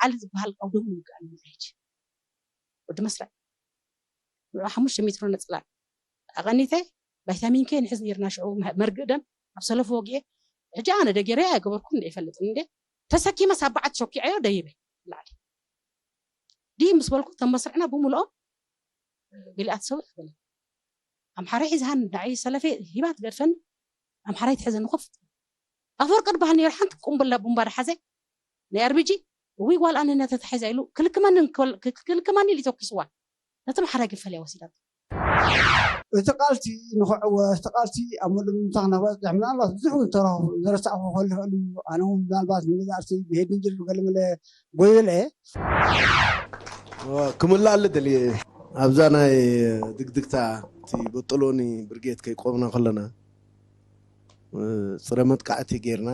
ዓሊ ዝበሃል ኣብ ደሙ ይውጋእ ኣሎ ሕጂ። ወዲ መስርዕ ንዑ ሓሙሽተ ሜትሮ ነፅላል ኣቐኒተ ቫይታሚን ኬ ንሕዝ ነርና ሽዑ መርግእ ደም ኣብ ሰለፉ ወጊኤ። ሕጂ ኣነ ደጌረዮ ኣይገበርኩን እንደ ይፈልጥ እንደ ተሰኪመ ሳባዓት ሸኪዐዮ ደይበ ላዕሊ ዲህ ምስ በልኩ ተመስርዕና ብምልኦም ገሊኣ ትሰውእ ትበለ ኣምሓራይ ሒዝሃን ንዓይ ሰለፌ ሂባ ትገድፈኒ ኣምሓራይ ትሕዘኒ ኮፍ ኣፈወርቂ ድበሃል ነይሩ ሓንቲ ቁምብላ ቡምባ ድሓዘ ናይ ኣርቢጂ እዊ ጓል ኣነ ነተታሒዛ ኢሉ ክልክመኒ ክልክመኒ ኢሉ ተኩስዋ ነቲ ኣምሓራይ ግን ፈልያ ወሲዳ እቲ ቃልሲ ንኽዕወት እቲ ቃልሲ ኣብ ምልምታ ክነበፅሕ ምናልባት ብዙሕ እውን ተረኽቡ ዘረሳዕኹ ክኽእል ይኽእል እዩ ኣነ እውን ምናልባት ንመዛርሲ ብሄድ ንጅር ብገለመለ ጎይበለ ክምልኣለ ደልየ ኣብዛ ናይ ድግድግታ እቲ በጠሎኒ ብርጌት ከይቆምና ከለና ፅረ መጥቃዕቲ ጌርና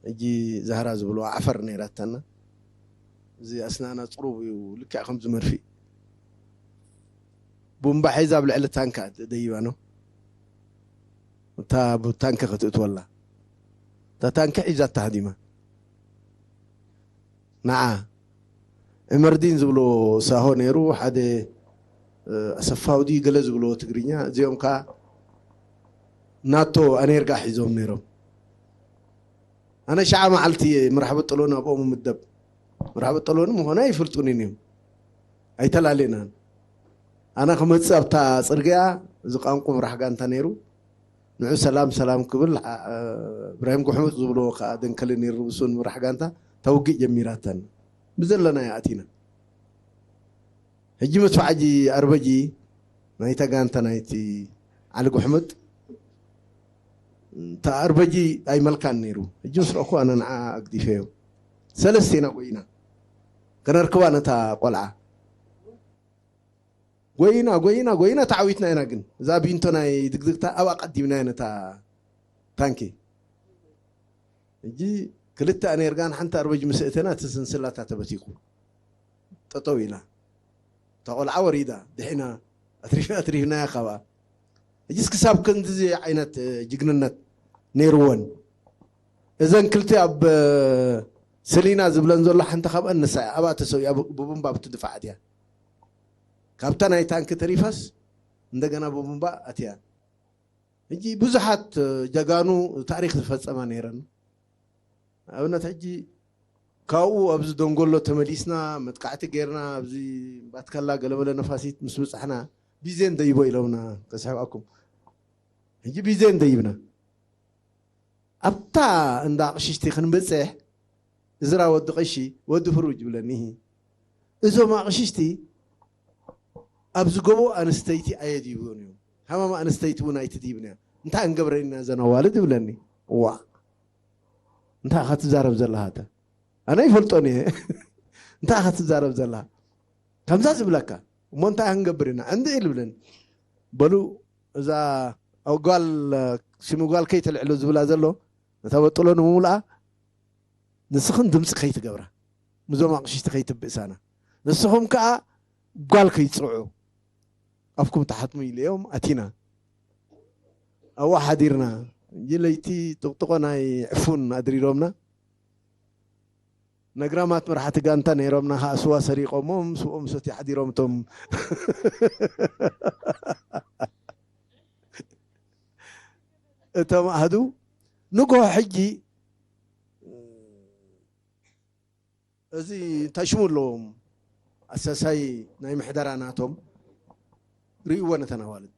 ሕጂ ዛህራ ዝብልዋ ዓፈር ነይራታና እዚ ኣስናና ፅሩብ እዩ ልክዕ ከምዚ መርፊእ ቡምባ ሒዛ ኣብ ልዕሊ ታንካ ደይባ ነው እታ ብታንኪ ክትእትወላ እታ ታንኪ ሒዛ ተሃዲማ ንዓ ዕመርዲን ዝብሎ ሳሆ ነይሩ ሓደ ኣሰፋውዲ ገለ ዝብሎ ትግርኛ እዚኦም ከዓ ናቶ ኣኔርጋ ሒዞም ነይሮም ኣነ ሸዓ መዓልቲ ምራሕ በጠሎን ኣብኦም ምደብ ምራሕ በጠሎን ምኾነ ኣይፈልጡን እዮም ኣይተላለናን ኣነ ክመፅእ ኣብታ ፅርግያ እዚ ቋንቁ ምራሕ ጋንታ ነይሩ ንዑ ሰላም ሰላም ክብል እብራሂም ጉሕሙጥ ዝብልዎ ከዓ ደንከለ ነይሩ ንብሱን ምራሕ ጋንታ ተውግእ ጀሚራታን ብዘለና ኣቲና ሕጂ መድፋዕ ሕጂ ኣርበጂ ናይታ ጋንታ ናይቲ ዓሊ ጉሕምጥ እታ ኣርበጂ ኣይመልካን ነይሩ ሕጂ ምስ ረእኩ ኣነ ንዓ ኣግዲፈዮ ሰለስቴና ጎይና ከነርክባ ነታ ቆልዓ ጎይና ጎይና ጎይና ተዓዊትና ኢና ግን እዛ ቢንቶ ናይ ድግድግታ ኣብኣ ቀዲምና ነታ ታንኪ ሕጂ ክልተ ኣኔርጋን ሓንቲ ኣርበጅ ምስ እተና እቲ ስንስላታ ተበቲኩ ጠጠው ኢላ እታ ቆልዓ ወሪዳ ድሒና ኣትሪፍናያ ካብኣ ሕጂስ ክሳብ ክንድዚ ዓይነት ጅግንነት ነይርወን እዘን ክልተ ኣብ ስሊና ዝብለን ዘሎ ሓንቲ ካብአን ንሳ እያ ኣብኣ ተሰዊኣ ብቡምባ ብትድፋዓት እያ ካብታ ናይ ታንኪ ተሪፋስ እንደገና ብቡምባ ኣትያ ሕጂ ብዙሓት ጀጋኑ ታሪክ ዝፈፀማ ነይረን ኣብነት ሕጂ ካብኡ ኣብዚ ደንጎሎ ተመሊስና መጥቃዕቲ ገይርና ኣብዚ ባትከላ ገለመለ ነፋሲት ምስ ብፃሕና ቢዜን ደይቦ ኢሎምና ከስሕባኩም ሕጂ ቢዜን ደይብና ኣብታ እንዳ ኣቕሽሽቲ ክንበፅሕ እዝራ ወዲ ቀሺ ወዲ ፍሩጅ ይብለኒ እዞም ኣቕሽሽቲ ኣብዚ ጎቦ ኣንስተይቲ ኣየድይብን እዮም ሃማም ኣንስተይቲ እውን ኣይትድይብን እያ እንታይ እንገብረን ኢና እዘን ኣዋልድ ይብለኒ እዋ እንታይ ኢኻ ትዛረብ ዘለኻ ኣነ ይፈልጦን እየ እንታይ ኢኻ ትዛረብ ዘለኻ ከምዛ ዝብለካ እሞ እንታይ ክንገብር ኢና እንድዒ ልብለኒ በሉ እዛ ጓል ስሚ ጓል ከይተልዕሎ ዝብላ ዘሎ ነታ በጥሎ ንምሙልኣ ንስኽን ድምፂ ከይትገብራ ምዞም ኣቕሽሽቲ ከይትብእሳና ንስኹም ከዓ ጓል ከይትፅውዑ ኣፍኩም ተሓትሙ ኢለዮም ኣቲና ኣብኡ ሓዲርና እንጂ ለይቲ ጥቕጥቆ ናይ ዕፉን ኣድሪሮምና ነግራማት መራሕቲ ጋንታ ነይሮምና ከዓ ስዋ ሰሪቆሞም ስብኦም ሰትዩ ሓዲሮም እቶም እቶም ኣህዱ ንግሆ ሕጂ እዚ እንታይ ሽሙ ኣለዎም ኣሳሳይ ናይ ምሕደራ ናቶም ርእይዎ ነተን ኣዋልድ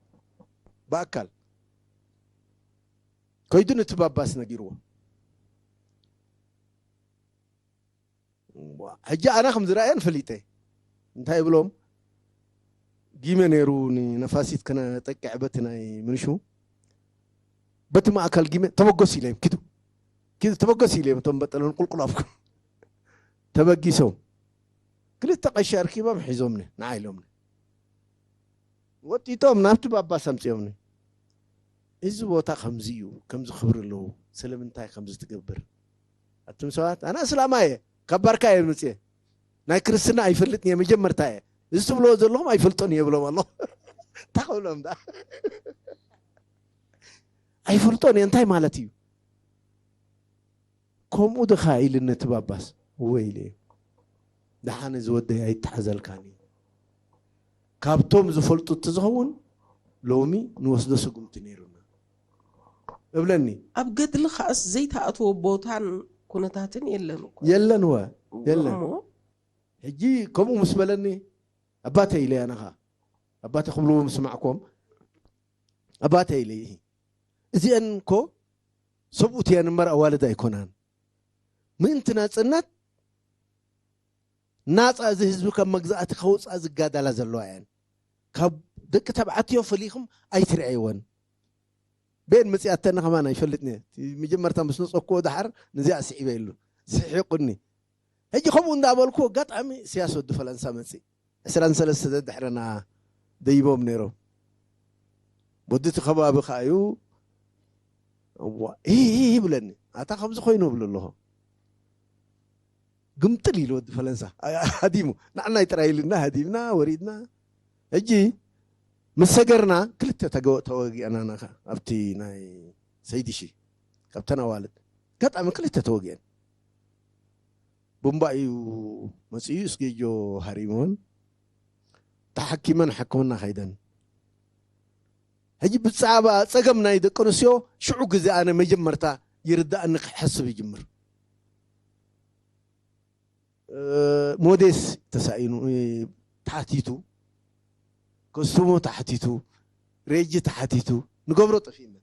ብኣካል ከይዱ ነቲ ባባስ ነጊርዎ ሕጂ ኣነ ከም ዝረኣየን ፈሊጠ እንታይ ይብሎም ጊመ ነይሩ ንነፋሲት ከነጠቅዕ በቲ ናይ ምንሹ በቲ ማእከል ጊመ ተበገሱ ኢለዮም ኪዱ ኪዱ ተበገሱ ኢለዮም እቶም በጠለን ቁልቁል ኣፍኩም ተበጊሶም ክልተ ቀሺ ኣርኪቦም ሒዞምኒ ንዓ ኢሎምኒ ወጢጦም ናብቲ ባባስ ኣምፅኦምኒ እዚ ቦታ ከምዚ እዩ ከምዚ ክብሪ ኣለዎ ስለምንታይ ከምዚ ትገብር ኣቱም ሰባት ኣነ እስላማ እየ ካብ ባርካ እየ ምፅየ ናይ ክርስትና ኣይፈልጥን እየ መጀመርታ እየ እዚ ትብልዎ ዘለኹም ኣይፈልጦን እየ ብሎም ኣሎ እንታይ ክብሎም ዳ ኣይፈልጦን እየ እንታይ ማለት እዩ ከምኡ ድኻ ኢልኒ እቲ ባባስ እወ ኢለ ደሓን እዚ ወደይ ኣይተሓዘልካን እዩ። ካብቶም ዝፈልጡ እቲ ዝኸውን ሎሚ ንወስዶ ስጉምቲ ነይሩና እብለኒ። ኣብ ገድሊ ከኣስ ዘይተኣትዎ ቦታን ኩነታትን የለን እኮ። የለን ወ የለን። እሞ ሕጂ ከምኡ ምስ በለኒ ኣባተ ኢለ ኣነኻ ኣባተ ክብልዎ ምስማዕኮም ኣባተ ኢለ እዚአን እኮ ሰብኡት እየን እምበር ኣዋልድ ኣይኮናን። ምእንቲ ናፅነት ናፃ እዚ ህዝቢ ካብ መግዛእቲ ከውፃ ዝጋዳላ ዘለዋ እየን። ካብ ደቂ ተባዕትዮ ፈሊኹም ኣይትርኣይወን። ቤን መፅያተኒ ከማን ኣይፈልጥን እየ። እቲ መጀመርታ ምስ ነፀኩዎ ደሓር ነዚኣ ስዒበ ኢሉ ስሒቁኒ። ሕጂ ከምኡ እንዳበልኩ ኣጋጣሚ ስያስ ወዲ ፈለንሳ መፅእ ዕስራን ሰለስተ ደድሕረና ደይቦም ነይሮም። ወዲ እቲ ከባቢ ከዓ እዩ። እዋ ይብለኒ ኣታ ከምዚ ኮይኑ እብሉ ኣለኹ። ግምጥል ኢሉ ወዲ ፈለንሳ ሃዲሙ ንዓናይ ጥራይ ኢልና ሃዲምና ወሪድና። ሕጂ ምስ ሰገርና ክልተ ተወጊአና ናኻ ኣብቲ ናይ ሰይድሺ ካብተን ኣዋልድ ኣጋጣሚ ክልተ ተወጊአን። ቡምባ እዩ መፅኡ እስጌጆ ሃሪምወን ተሓኪመን ሓክምና ከይደን። ሕጂ ብዛዕባ ፀገም ናይ ደቂ ኣንስትዮ ሽዑ ግዜ ኣነ መጀመርታ ይርዳእኒ ክሕስብ ይጅምር። ሞዴስ ተሳኢኑ ተሓቲቱ፣ ኮስቱሞ ተሓቲቱ፣ ሬጂ ተሓቲቱ፣ ንገብሮ ጠፊእና።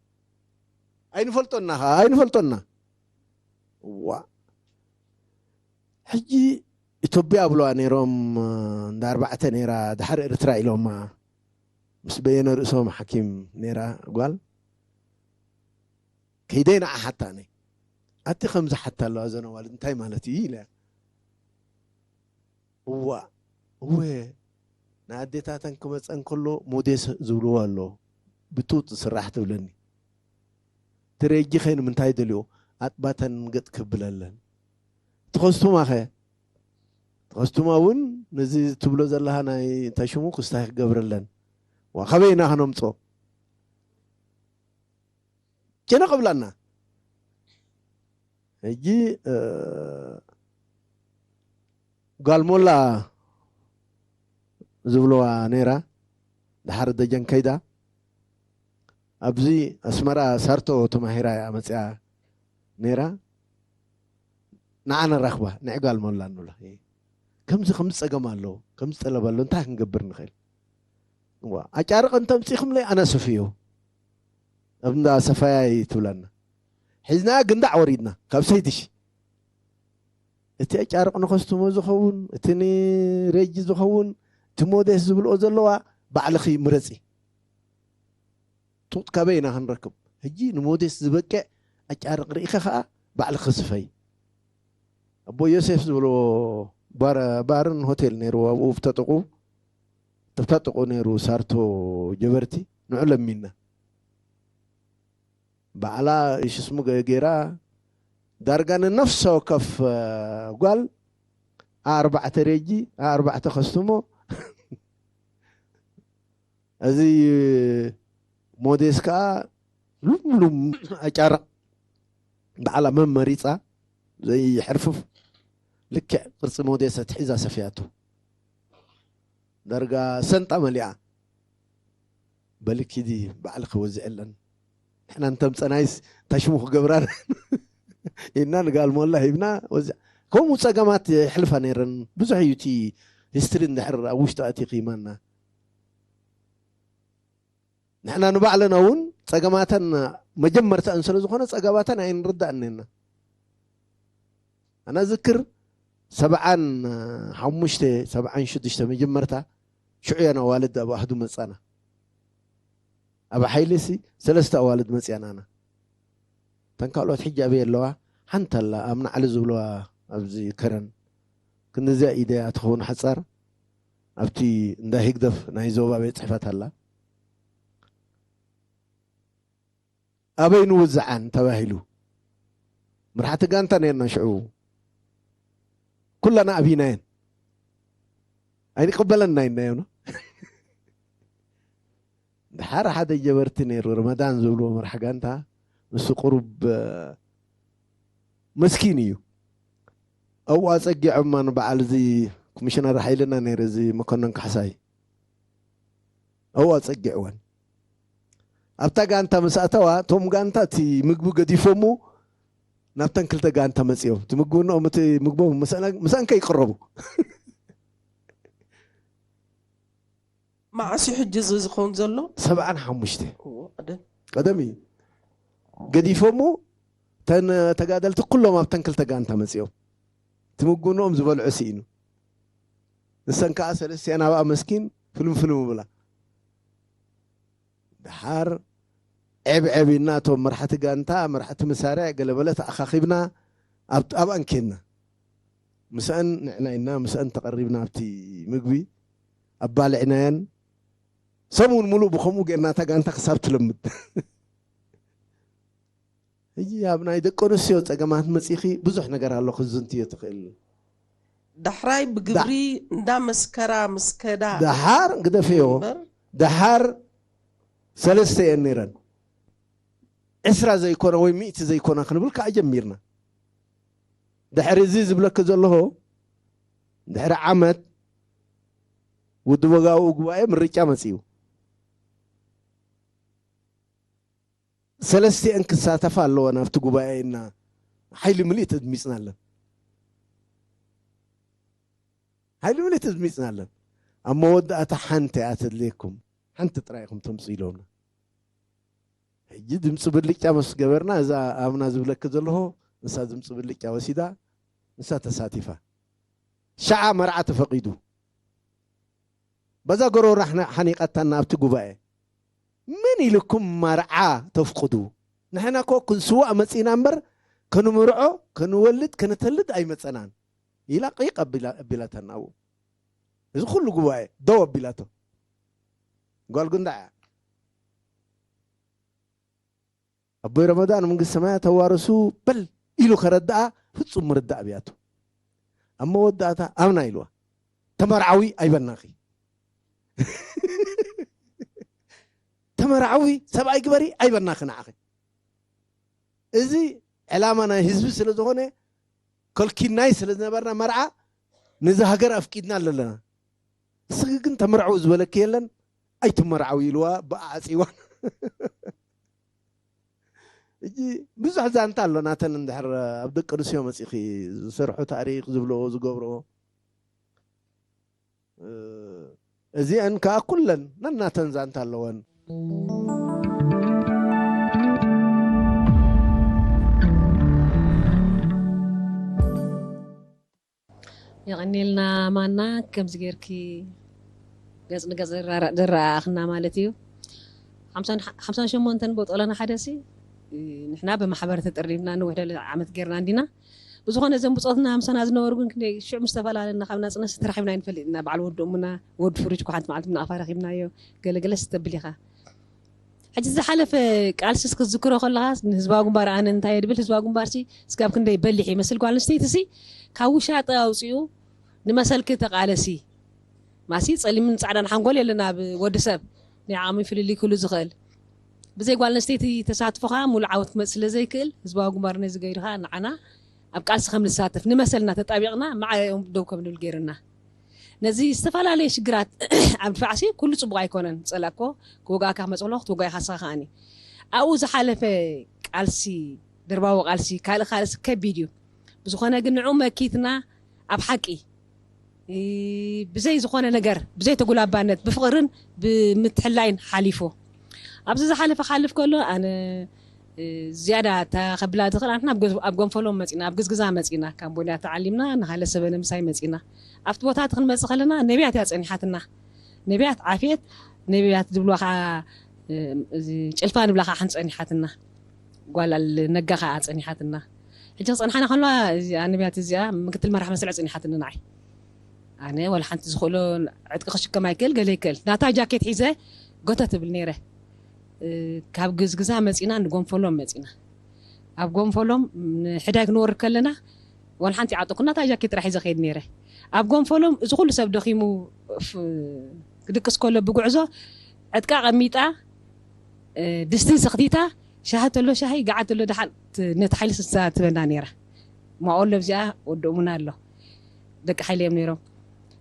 ኣይንፈልጦና ኸዓ ኣይንፈልጦና። ዋ ሕጂ ኢትዮጵያ ኣብለዋ ነይሮም እንዳ ኣርባዕተ ነይራ ድሓር ኤርትራ ኢሎማ። ምስ በየነ ርእሶም ሓኪም ነይራ ጓል ከይደይ ንዓ ሓታኒ ኣቲ ከምዚ ሓታ ኣለዋ ዘነዋልድ እንታይ ማለት እዩ ኢለ እዋ እወ ንኣዴታተን ክመፀን ከሎ ሞዴስ ዝብልዎ ኣሎ ብጡጥ ስራሕ ትብለኒ ትሬጂ ኸይኑ ምንታይ ደልዮ ኣጥባተን ገጥ ክብለለን ትኸስቱማ ኸ ትኸስቱማ እውን ነዚ ትብሎ ዘለኻ ናይ እንታይ ሽሙ ክስታይ ክገብረለን ዋ ካበይ ኢና ክነምፆ ጭንቕ ብላና ሕጂ ጓል ሞላ ዝብልዋ ነይራ ድሓር ደጀን ከይዳ ኣብዚ ኣስመራ ሳርቶ ተማሂራ እያ መፅያ ነይራ ንዓ ነራኽባ ንዕ ጓል ሞላ ንብላ ከምዚ ከምዚ ፀገም ኣሎ ከምዚ ጠለብ ኣሎ እንታይ ክንገብር ንኽእል ኣጫርቂ እንተምፂኹምለይ ኣነ ሰፍዮ ኣብ እንዳ ሰፋያይ ትብለና ሒዝና ግንዳዕ ወሪድና ካብ ሰይድሽ እቲ ኣጫርቂ ንኸስቱሞ ዝኸውን እቲ ንሬጂ ዝኸውን እቲ ሞዴስ ዝብልኦ ዘለዋ ባዕልኺ ምረፂ ጡጥ ካበይ ኢና ክንረክብ ሕጂ ንሞዴስ ዝበቅዕ ኣጫርቂ ርኢኸ ከዓ ባዕልኺ ስፈይ ኣቦ ዮሴፍ ዝብልዎ ባርን ሆቴል ነይርዎ ኣብኡ ብተጥቁ ተብታጥቁ ነይሩ ሳርቶ ጀበርቲ ንዑ ለሚና ባዕላ ሽስሙ ገይራ ዳርጋ ንነፍሰ ወከፍ ጓል ኣርባዕተ ሬጂ ኣርባዕተ ከስቱሞ እዚ ሞዴስ ከዓ ሉምሉም ኣጫርቕ ባዕላ መመሪፃ ዘይሕርፍፍ ልክዕ ቅርፂ ሞዴስ ኣትሒዛ ሰፍያቶ ዳርጋ ሰንጣ መሊኣ በሊ ኪዲ ባዕልኺ ወዝዕለን ንሕና እንተምፀናይስ እንታይ ሽሙ ክገብራና ኢልና ንጋል ሞላ ሂብና ወዚዕ ከምኡ ፀገማት የሕልፋ ነይረን ብዙሕ እዩ እቲ ሂስትሪ እንድሕር ኣብ ውሽጡ ኣቲኺ ማና ንሕና ንባዕልና እውን ፀገማተን መጀመርታን ስለ ዝኾነ ፀገማተን ኣይንርዳእን ነና ኣነ ዝክር ሰብዓን ሓሙሽተ ሰብዓን ሽዱሽተ መጀመርታ ሽዑ የን ኣዋልድ ኣብ ኣህዱ መፃና ኣብ ሓይሊ ሲ ሰለስተ ኣዋልድ መፅያናና ተን ካልኦት ሕጂ ኣበይ ኣለዋ ሓንቲ ኣላ ኣብ ናዕሊ ዝብለዋ ኣብዚ ከረን ክንዚኣ ኢደያ ትኸውን ሓፃር ኣብቲ እንዳ ህግደፍ ናይ ዞባ ቤት ፅሕፈት ኣላ ኣበይ ንውዝዓን ተባሂሉ መራሕቲ ጋንታ ነርና ሽዑ ኩላና ኣብይናየን ኣይንቀበለና ኢልናዮ ድሓር ሓደ ጀበርቲ ነይሩ ረመዳን ዝብልዎ መራሕ ጋንታ ንሱ ቁሩብ መስኪን እዩ ኣብኡ ኣፀጊዖማ ንበዓል እዚ ኮሚሽነር ሓይልና ነይሩ፣ እዚ መኮነን ካሕሳይ። ኣብኡ ኣጸጊዕወን። ኣብታ ጋንታ ምስ ኣተዋ፣ እቶም ጋንታ እቲ ምግቢ ገዲፎሙ ናብተን ክልተ ጋንታ መጺኦም። እቲ ምግብኖም፣ እቲ ምግቦም ምስኣን፣ ምስኣን ከይቅረቡ። መዓስ እዩ ሕጂ እዚ ዝኸውን ዘሎ? ሰብዓን ሓሙሽተ እዎ፣ ቀደም። ቀደም እዩ። ገዲፎሙ፣ ተን ተጋደልቲ ኩሎም ኣብተን ክልተ ጋንታ መጺኦም። እቲ ምግብኖም ዝበልዑ ስኢኑ። ንሰን ከኣ ሰለስቲኣን ኣብኣ መስኪን ፍልም ፍልም ብላ። ደሓር ዕብ ዕብ ኢልና እቶም መራሕቲ ጋንታ፣ መራሕቲ መሳርዕ ገለ መለ ተኣኻኺብና ኣብ-፣ ኣብኣን ኬድና። ምስኣን ንዕና ኢልና፣ ምስኣን ተቐሪብና ኣብቲ ምግቢ ኣባሊዕናየን። ሰሙን ሙሉእ ብኸምኡ ጌርና እታ ጋንታ ክሳብ ትለምድ። ሕጂ ኣብ ናይ ደቂ ኣንስትዮ ጸገማት መጺኺ ብዙሕ ነገር ኣሎ ክዝንትዮ ትኽእል። ዳሕራይ ብግብሪ እንዳ መስከራ ምስ ከዳ ደሓር ግደፍዮ። እምበር ደሓር ሰለስተ እየን ነይረን። ዕስራ ዘይኮና ወይ ሚእቲ ዘይኮና ክንብል ከዓ ጀሚርና። ድሕሪ እዚ ዝብለኪ ዘለኹ፣ ድሕሪ ዓመት ውድብ ወግኣዊ ጉባኤ ምርጫ መጺኡ። ሰለስቲአን ክሳተፋ ኣለወን ኣብቲ ጉባኤ እና ሓይሊ ምልእቲ ኣድሚፅና ኣለን። ሓይሊ ምልእቲ ኣድሚፅና ኣለን። ኣብ መወዳእታ ሓንቲ እያ ተድልየኩም፣ ሓንቲ ጥራይ ኢኹም ተምፅኡ ኢሎምና። ሕጂ ድምፂ ብልጫ ምስ ገበርና፣ እዛ ኣምና ዝብለኪ ዘለኹ፣ ንሳ ድምፂ ብልጫ ወሲዳ፣ ንሳ ተሳቲፋ። ሸዓ መርዓ ተፈቒዱ። በዛ ጎረሮ ሓነ-፣ ሓኒቐታና ኣብቲ ጉባኤ። "መን ኢልኩም መርዓ ተፍቕዱ? ንሕና እኮ ክንስዋእ መጺና እምበር፣ ከንምርዖ፣ ከንወልድ፣ ከነተልድ ኣይመጸናን" ኢላ ቂቕ ኣቢላ-፣ ኣቢላታና ኣብኡ። እዚ ኩሉ ጉባኤ ደው ኣቢላቶ። ጓል ጉንዳዕ እያ። ኣቦይ ረመዳን መንግስቲ ሰማያት ተዋርሱ በል ኢሉ ከረድኣ ፍጹም ምርዳእ ኣብያቱ። ኣብ መወዳእታ ኣምና ኢልዋ፣ "ተመርዓዊ ኣይበናኺ፣ ተመርዓዊ ሰብኣይ ግበሪ ኣይበናኺ ንዓኺ። እዚ ዕላማ ናይ ህዝቢ ስለ ዝኾነ፣ ከልኪናይ ስለ ዝነበርና መርዓ፣ ነዚ ሃገር ኣፍቂድና ኣለና። እስኺ ግን ተመርዓዊ ዝበለኪ የለን፣ ኣይትመርዓዊ" ኢልዋ ብኣዕጺዋ። ሕጂ ብዙሕ ዛንታ ኣሎ ናተን፣ እንድሕር ኣብ ደቂ ኣንስትዮ መጺኺ ዝሰርሑ ታሪኽ ዝብልኦ ዝገብርኦ። እ፣ እዚአን ከኣ ኩለን ነናተን ዛንታ ኣለወን። የቐኒልና ማና፣ ከምዚ ጌርኪ ገጽ ንገጽ ዘራራ-፣ ዘረኣእኽና ማለት እዩ። ሓምሳን፣ ሓምሳን ሸሞንተን ቦጦለና ሓደ ሲ፣ ንሕና ብማሕበር ተጠርኒፍና ነዊሕ ደለ ዓመት ጌርና እንዲና። ብዝኾነ እዘን ብጾትና ምሳና ዝነበሩ ግን ክንደይ ሽዑ ምስ ተፈላለና ካብ ናጽነት ተራኺብና ኣይንፈልጥ ኢና። በዓል ወዲ እሙና፣ ወዲ ፍሩጅ እኳ ሓንቲ መዓልቲ ብናቕፋ ረኺብናዮ። ገለገለ ስተብል ኢኻ። ሕጂ ዝሓለፈ ቃልስስ ክትዝክሮ ከለኻ ንህዝባዊ ግንባር ኣነ እንታይ እየ ድብል፣ ህዝባዊ ግንባርሲ ስጋብ ክንደይ በሊሕ ይመስል፣ ጓል ኣንስተይትሲ ካብ ውሻጠ ኣውፂኡ ንመሰልኪ ተቓለሲ። ማሲ ጸሊምን ጻዕዳን ሓንጎል የለን ኣብ ወዲ ሰብ ናይ ዓቕሚ ፍልልይ ክህሉ ዝኽእል። ብዘይ ጓል ኣንስተይቲ ተሳትፎኻ ሙሉእ ዓወት ክመጽእ ስለ ዘይክእል ህዝባዊ ግንባር ነዚ ገይርኻ ንዓና ኣብ ቃልሲ ከም ንሳተፍ ንመሰልና ተጣቢቕና መዓዮም ደው ከም ንብል ገይርና። ነዚ ዝተፈላለየ ሽግራት ኣብ ድፋዕሲ ኩሉ ጽቡቕ ኣይኮነን። ጸላእኮ ክወግኣካ ክመጽእ ከሎ ክትወግኦ ኢኻ ንስኻ ከኣኒ። ኣብኡ ዝሓለፈ ቃልሲ፣ ደርባዊ ቃልሲ፣ ካልእ ካልእሲ ከቢድ እዩ። ብዝኾነ ግን ንዕኡ መኪትና ኣብ ሓቂ፣ እ፣ ብዘይ ዝኾነ ነገር፣ ብዘይ ተጉላባነት፣ ብፍቕርን ብምትሕላይን ሓሊፉ። ኣብዚ ዝሓለፈ ክሓልፍ ከሎ ኣነ፣ እ፣ ዝያዳ እታ ከብላ ዝኽእል፣ ንሕና ኣብ ገ-፣ ኣብ ጎንፈሎም መጺና፣ ኣብ ግዝግዛ መጺና፣ ካምቦድያ ተዓሊምና፣ ንሃለ ሰበነ ምሳይ መጺና። ኣብቲ ቦታ እቲ ክንመጽእ ከለና ነቢያት እያ ጸኒሓትና። ነቢያት ዓፍየት፣ ነቢያት ዝብልዋ ኸዓ፣ እ፣ እዚ ጭልፋ ንብላ ኸዓ ሓንቲ ጸኒሓትና። ጓል ነጋ ኸዓ ጸኒሓትና። ሕጂ ክጸንሓና ከለዋ እዚኣ ነቢያት እዚኣ ምክትል መራሕ መስርዕ ጸኒሓትኒ ንዓይ። ኣነ ወላ ሓንቲ ዝኽእሎ ዕጥቂ ክሽከም ኣይክእል፣ ገለ ይክእል። ናታ ጃኬት ሒዘ ጎተት እብል ነይረ። እ፣ ካብ ግዝግዛ መጺና ንጎንፈሎም መጺና። ኣብ ጎንፈሎም ንሕዳይ ክንወርድ ከለና ዋላ ሓንቲ ይዓጠኩ፣ ናታ ጃኬት ጥራሕ ሒዘ ከይድ ነይረ። ኣብ ጎንፈሎም እዚ ኩሉ ሰብ ደኺሙ ፍ-፣ ክድቅስ ከሎ ብጉዕዞ ዕጥቃ ቀሚጣ፣ እ፣ ድስቲ ሰኽቲታ፣ ሻሂ ተሎ ሻሂ፣ ገዓት ተሎ ደሓን ት-፣ ነቲ ሓይሊ ስሳ ትበና ነይራ። ማኦሎ ኣብዚኣ ወዲ እሙና ኣሎ። ደቂ ሓይሊ እዮም ነይሮም።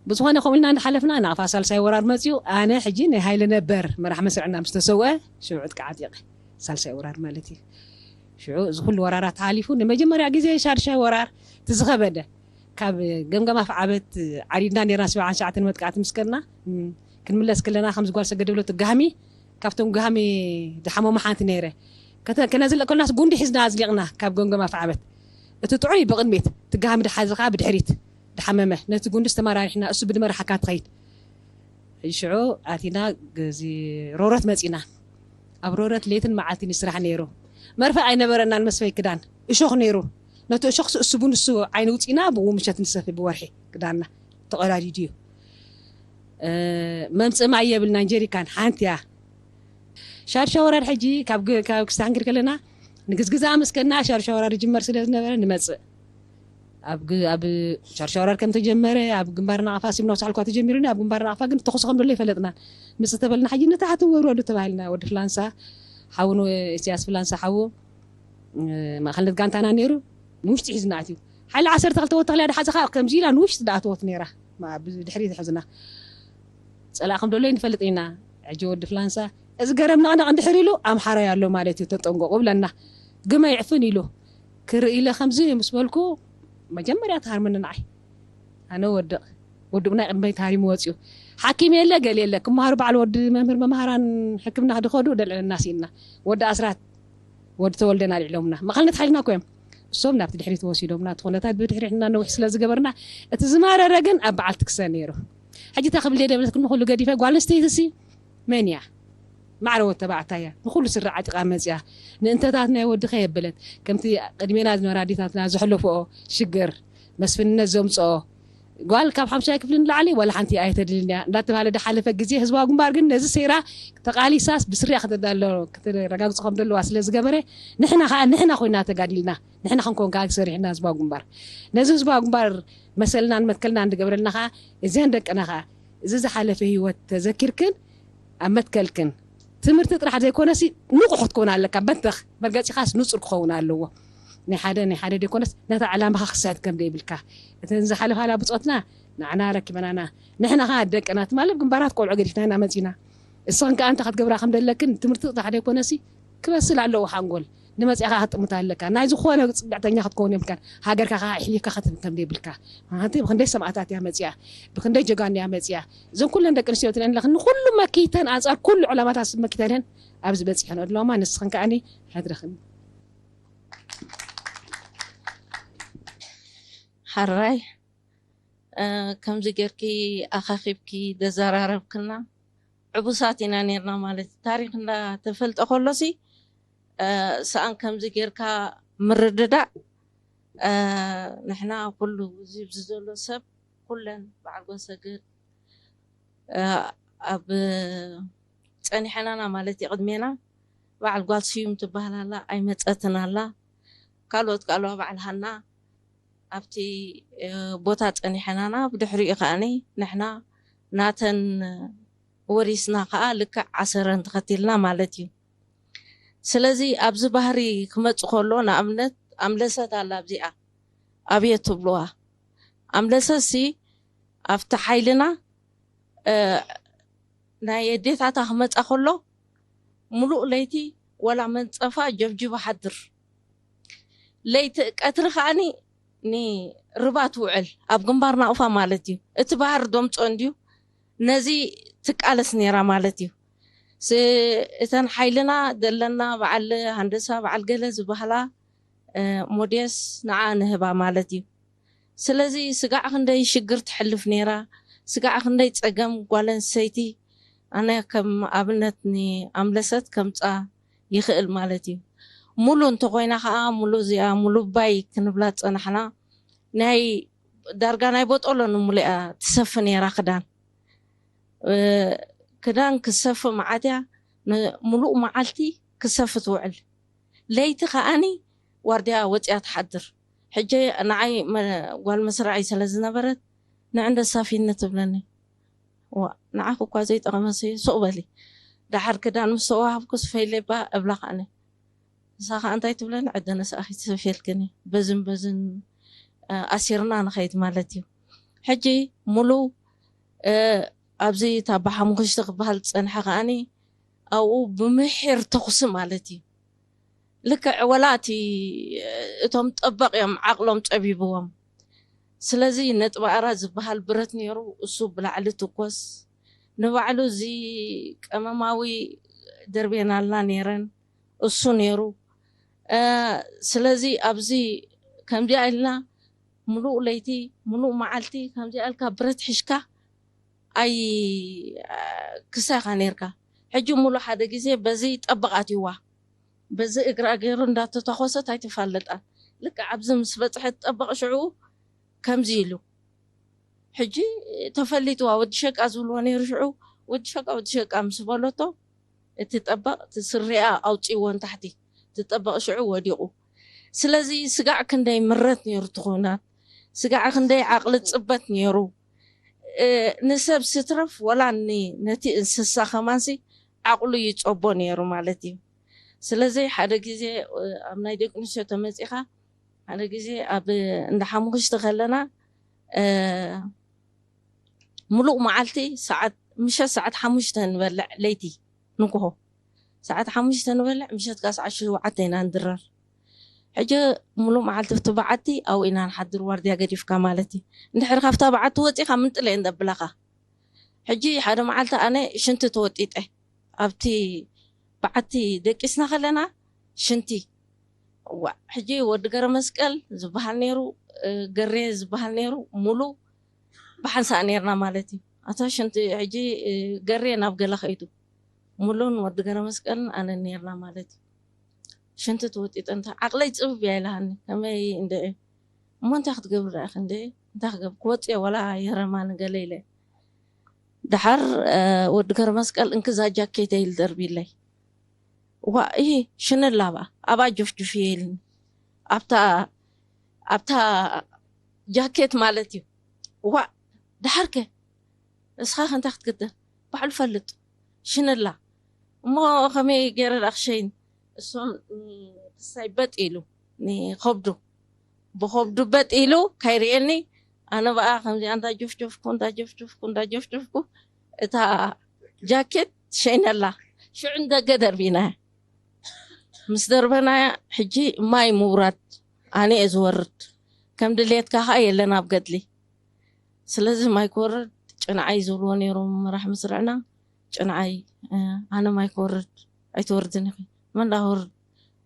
ብዝኾነ ከምኡ ኢልና እንዳሓለፍና ናቕፋ ሳልሳይ ወራር መፅዩ። ኣነ ሕጂ ናይ ሃይለ ነበር መራሕ መስርዕና ምስ ተሰውአ ሽዑ ዕጥቂ ዓጢቐ። ሳልሳይ ወራር ማለት እዩ። ሽዑ እዚ ኩሉ ወራራት ሓሊፉ ንመጀመርያ ግዜ ሻድሻይ ወራር እቲ ዝኸበደ ካብ ገምገም ኣፍዓበት ዓሪድና ነርና ሰብዓን ትሽዓተን መጥቃዕቲ ምስ ከድና ክንምለስ ከለና ከምዚ ጓል ሰገድ ብሎ ትጋህሚ ካብቶም ጋህሚ ዝሓመሙ ሓንቲ ነይረ። ከነዝልእ ከለናስ ጉንዲ ሒዝና ኣዝሊቕና ካብ ገምገም ኣፍዓበት እቲ ጥዑይ ብቕድሚት ትጋህሚ ድሓዚ ከዓ ብድሕሪት ድሓመመ ነቲ ጉንዲ ዝተመራሪሕና እሱ ብድመርሓካ ትኸይድ። ሽዑ ኣቲና እዚ ሮረት መፂና። ኣብ ሮረት ሌትን መዓልትን ይስራሕ ነይሩ። መርፍእ ኣይነበረናን መስፈይ ክዳን እሾኽ ነይሩ። ነቲ እሾኽ ስእስቡ ንሱ ዓይኒ ውፂና ብኡ ምሸት ንሰፊ ብወርሒ ክዳንና ተቐዳዲዱ እዩ። መምፅእ ማይ የብልናን ጀሪካን ሓንቲ እያ። ሻድሻ ወራር ሕጂ ካብ ክስታንግድ ከለና ንግዝግዛ ኣመስከና ሻድሻ ወራር ይጅመር ስለ ዝነበረ ንመፅእ ኣብ ሻርሻ ወራር ከም ተጀመረ ኣብ ግንባር ናቕፋ ሲምና ሳልኳ ተጀሚሩኒ ኣብ ግንባር ናቕፋ ግን ተኹስ ከም ዘሎ ይፈለጥና ምፅ ተበልና ሓጂ ንታሕቲ ወርወዱ ተባሂልና ወዲ ፍላንሳ ሓው ኢሳያስ ፍላንሳ ሓው ማእኸልነት ጋንታና ነይሩ ንውሽጢ ሒዝና ኣትዩ ሓይሊ ዓሰርተ ክልተ ወተኽልያ ድሓዘኻ ከምዚ ኢላ ንውሽጢ ድኣተወት ነይራ ብድሕሪ ዝሕዝና ፀላእ ከም ደሎ ንፈልጥ ኢና ሕጂ ወዲ ፍላንሳ እዚ ገረብ ነቕነቕ እንድሕር ኢሉ ኣምሓራይ ኣሎ ማለት እዩ ተጠንቀቑ ብለና ግመ ይዕፍን ኢሉ ክርኢ ኢለ ከምዚ ምስ በልኩ መጀመርያ ተሃርምኒ ንዓይ ኣነ ወድቕ ወድቕና ቅድመይ ተሃሪሙ ወፅዩ ሓኪም የለ ገል የለ ክመሃሩ በዓል ወዲ መምህር መምሃራን ሕክምና ክድኸዱ ደልዕለና ስኢንና ወዲ ኣስራት ወዲ ተወልደን ኣልዕሎምና መቐልነት ሓይልና ኮዮም እሶም ናብቲ ድሕሪ ተወሲዶምና እቲ ኩነታት ብድሕሪ ሕና ነዊሕ ስለ ዝገበርና እቲ ዝማረረ ግን ኣብ በዓል ትክሰ ነይሩ ሕጂ እታ ክብል ደብለት ክንኩሉ ገዲፈ ጓል ኣንስተይቲ ሲ መን እያ ማዕረ ወተባዕታያ ንኩሉ ስረ ዓጢቓ መፅያ ንእንተታት ናይ ወዲ ከየበለት ከምቲ ቅድሜና ዝነበራ ኣዴታትና ዘሕለፍኦ ሽግር መስፍንነት ዘምፅኦ ጓል ካብ ሓምሻይ ክፍሊ ንላዕሊ ዋላ ሓንቲ ኣይተድልን እያ እንዳተባሃለ ድሓለፈ ግዜ ህዝባዊ ግንባር ግን ነዚ ሴራ ተቃሊሳስ ብስሪያ ከተዳሎ ክትረጋግፅ ከም ዘለዋ ስለ ዝገበረ ንሕና ከዓ ንሕና ኮይና ተጋዲልና ንሕና ክንኮን ከዓ ሰሪሕና ህዝባዊ ግንባር ነዚ ህዝባዊ ግንባር መሰልና ንመትከልና እንድገብረልና ከዓ እዚያን ደቅና ከዓ እዚ ዝሓለፈ ህይወት ተዘኪርክን ኣብ መትከልክን ትምህርቲ ጥራሕ ዘይኮነሲ ንቑሕ ክትከውን ኣለካ በተኽ መርገፂኻስ ንፁር ክኸውን ኣለዎ ናይ ሓደ ናይ ሓደ ዘይኮነስ ነታ ዕላማኻ ክስሕት ከም ዘይብልካ እተን ዝሓለፋላ ብፆትና ንዓና ረኪበናና ንሕና ኸዓ ደቅና ትማሊ ግንባራት ቆልዑ ገዲፍና ኢና መፂና እስኽን ከዓ እንታይ ክትገብራ ከም ዘለክን ትምህርቲ ጥራሕ ዘይኮነሲ ክበስል ኣለዎ ሓንጎል ንመፅእኻ ክትጥምት ኣለካ ናይ ዝኾነ ፅግዕተኛ ክትከውን የብልካን ሃገርካ ከዓ ኣሕሊፍካ ክትህብ ከም ዘይብልካ ምክንያቱ ብክንደይ ሰማእታት እያ መፅያ ብክንደይ ጀጋኑ እያ መፅያ እዘን ኩለን ደቂ ኣንስትዮ ትሪአን ኣለኽን ንኩሉ መኪተን ኣንፃር ኩሉ ዕላማታት መኪተን እየን ኣብዚ በፂሐን ኣለዋ ንስኽን ከዓ ሕድርኽን ሓራይ ከምዚ ጌርኪ ኣኻኺብኪ ዘዘራረብክና ዕቡሳት ኢና ነርና ማለት እዩ። ታሪኽ እንዳተፈልጠ ከሎሲ ሰኣን ከምዚ ጌርካ ምርድዳእ ንሕና ኩሉ እዚ ኣብዚ ዘሎ ሰብ ኩለን በዓል ጓሰግር ኣብ ፀኒሐናና ማለት እዩ ቅድሜና በዓል ጓል ስዩም ትበሃል ኣላ ኣይመፀትን ኣላ ካልኦት ከኣለዋ በዓል ሃና ኣብቲ ቦታ ፀኒሐናና ብድሕሪኡ ከኣኒ ንሕና ናተን ወሪስና ከዓ ልክዕ ዓሰረን ተኸቲልና ማለት እዩ ስለዚ ኣብዚ ባህሪ ክመፅ ከሎ ንኣብነት ኣምለሰት ኣላ ኣብዚኣ ኣብየት ትብልዋ ኣምለሰት ሲ ኣብቲ ሓይልና ናይ ኣዴታታ ክመፃ ከሎ ሙሉእ ለይቲ ወላ መንፀፋ ጀብጅባ ሓድር ለይቲ ቀትሪ ከዓኒ ንርባ ትውዕል ኣብ ግንባር ናቕፋ ማለት እዩ እቲ ባህር ደምፆ እንድዩ ነዚ ትቃለስ ነይራ ማለት እዩ እተን ሓይልና ዘለና በዓል ሃንደሳ በዓል ገለ ዝበሃላ ሞዴስ ንዓ ንህባ ማለት እዩ ስለዚ ስጋዕ ክንደይ ሽግር ትሕልፍ ነይራ ስጋዕ ክንደይ ፀገም ጓል ኣንስተይቲ ኣነ ከም ኣብነት ንኣምለሰት ከምፃ ይኽእል ማለት እዩ ሙሉ እንተኮይና ከዓ ሙሉ እዚኣ ሙሉ ባይ ክንብላ ዝፀናሕና ናይ ዳርጋ ናይ ቦጦሎ ንሙሉ እያ ትሰፊ ነይራ ክዳን ክዳን ክሰፊ መዓት እያ ሙሉእ መዓልቲ ክሰፊ ትውዕል ለይቲ ከዓኒ ዋርድያ ወፅያ ትሓድር ሕጂ ንዓይ ጓል መስራዓይ ስለ ዝነበረት ንዕንደ ሳፊኒ ትብለኒ ንዓኺ እኳ ዘይጠቐመሲ ሱቕ በሊ ደሓር ክዳን ምስ ተዋሃብኩ ስፈይለባ እብላ ከዓኒ ንሳ ከዓ እንታይ ትብለኒ ዕደ ነስኣኺ ትሰፍየልክኒ በዝን በዝን ኣሲርና ንኸይድ ማለት እዩ ሕጂ ሙሉ ኣብዚ ታባ ሓሙኽሽቲ ክበሃል ዝጸንሐ ከዓኒ ኣብኡ ብምሒር ተኹሲ ማለት እዩ። ልክዕ ወላ እቲ እቶም ጠበቕ እዮም ዓቕሎም ጸቢብዎም። ስለዚ ነጥቢ ኣራት ዝበሃል ብረት ነይሩ፣ እሱ ብላዕሊ ትኮስ። ንባዕሉ እዚ ቀመማዊ ደርቤናልና ነይረን፣ እሱ ነይሩ። ስለዚ ኣብዚ ከምዚኣ ኢልና ምሉእ ለይቲ ምሉእ መዓልቲ ከምዚኣ ኢልካ ብረት ሒሽካ ኣይ ክሳኻ ነርካ። ሕጂ ሙሉ ሓደ ግዜ በዚ ጠበቕ ኣትይዋ፣ በዚ እግራ ገይሩ እንዳተተኮሰት ኣይተፋለጣ። ልክዕ ኣብዚ ምስ በፅሐት ጠበቕ ሽዑ ከምዚ ኢሉ ሕጂ ተፈሊጥዋ። ወዲ ሸቃ ዝብልዎ ነይሩ ሽዑ። ወዲ ሸቃ፣ ወዲ ሸቃ ምስ በለቶ እቲ ጠበቕ እቲ ስሪኣ ኣውፅእዎ ንታሕቲ። እቲ ጠበቕ ሽዑ ወዲቑ። ስለዚ ስጋዕ ክንደይ ምረት ነይሩ እቲ ኩናት፣ ስጋዕ ክንደይ ዓቕሊ ፅበት ነይሩ። ንሰብ ስትረፍ ወላ ነቲ እንስሳ ከማንሲ ዓቕሉ ይፀቦ ነይሩ ማለት እዩ። ስለዚ ሓደ ግዜ ኣብ ናይ ደቂ ኣንስትዮ ተመፂኻ ሓደ ግዜ ኣብ እንዳ ሓሙኽሽቲ ከለና ሙሉእ መዓልቲ ሰዓት ምሸት ሰዓት ሓሙሽተ ንበልዕ ለይቲ ንግሆ ሰዓት ሓሙሽተ ንበልዕ ምሸት ከዓ ሰዓት ሸውዓተ ኢና ንድረር። ሕጂ ሙሉእ መዓልቲ ኣብቲ በዓቲ ኣብኡ ኢና ንሓድር ዋርድያ ገዲፍካ ማለት እዩ። እንድሕር ካብታ በዓቲ ወፂኻ ምንጥለ እየን ዘብላኻ። ሕጂ ሓደ መዓልቲ ኣነ ሽንቲ ተወጢጠ ኣብቲ በዓቲ ደቂስና ከለና ሽንቲ ዋ ሕጂ ወዲ ገረ መስቀል ዝበሃል ነይሩ፣ ገሬ ዝበሃል ነይሩ። ሙሉ ብሓንሳእ ነይርና ማለት እዩ። ኣታ ሽንቲ ሕጂ ገሬ ናብ ገለ ከይዱ ሙሉን ወዲ ገረ መስቀልን ኣነ ነይርና ማለት እዩ። ሽንቲ ተወጢጠ እንተ ዓቕለይ ፅብብ እያ ኢላሃኒ። ከመይ እንደ እሞ እንታይ ክትገብር ደኣ እንደ እንታይ ክገብር ክወፅእ እየ ዋላ የረማ ንገለ ኢለ። ደሓር ወዲ ገረ መስቀል እንክዛ ጃኬት ኢል ደርቢለይ። ዋ ይሄ ሽንላ ባ ኣባ ጆፍጆፍ ኢልኒ ኣብታ ኣብታ ጃኬት ማለት እዩ። ዋ ደሓርከ እስኻ ከንታ ክትግደር ባዕሉ ፈልጥ ሽንላ እሞ ከመይ ገይረ ደኣ ክሸይን እሶም ክሳይ በጥ ኢሉ ንኸብዱ ብኸብዱ በጥ ኢሉ ካይርእየኒ ኣነ በኣ ከምዚኣ እንዳ ጆፍጆፍኩ እንዳ ጆፍጆፍኩ እንዳ ጆፍጆፍኩ እታ ጃኬት ሸይነላ ሽዑ ንደገ ደርቢና ምስ ደርበናያ ሕጂ ማይ ምውራድ ኣነ እየ ዝወርድ ከም ድሌትካ ከዓ የለን ኣብ ገድሊ ስለዚ ማይ ክወርድ ጭንዓይ ዝብልዎ ነይሮም መራሕ መስርዕና ጭንዓይ ኣነ ማይ ክወርድ ኣይትወርድን ኢኺ መን ዳወርድ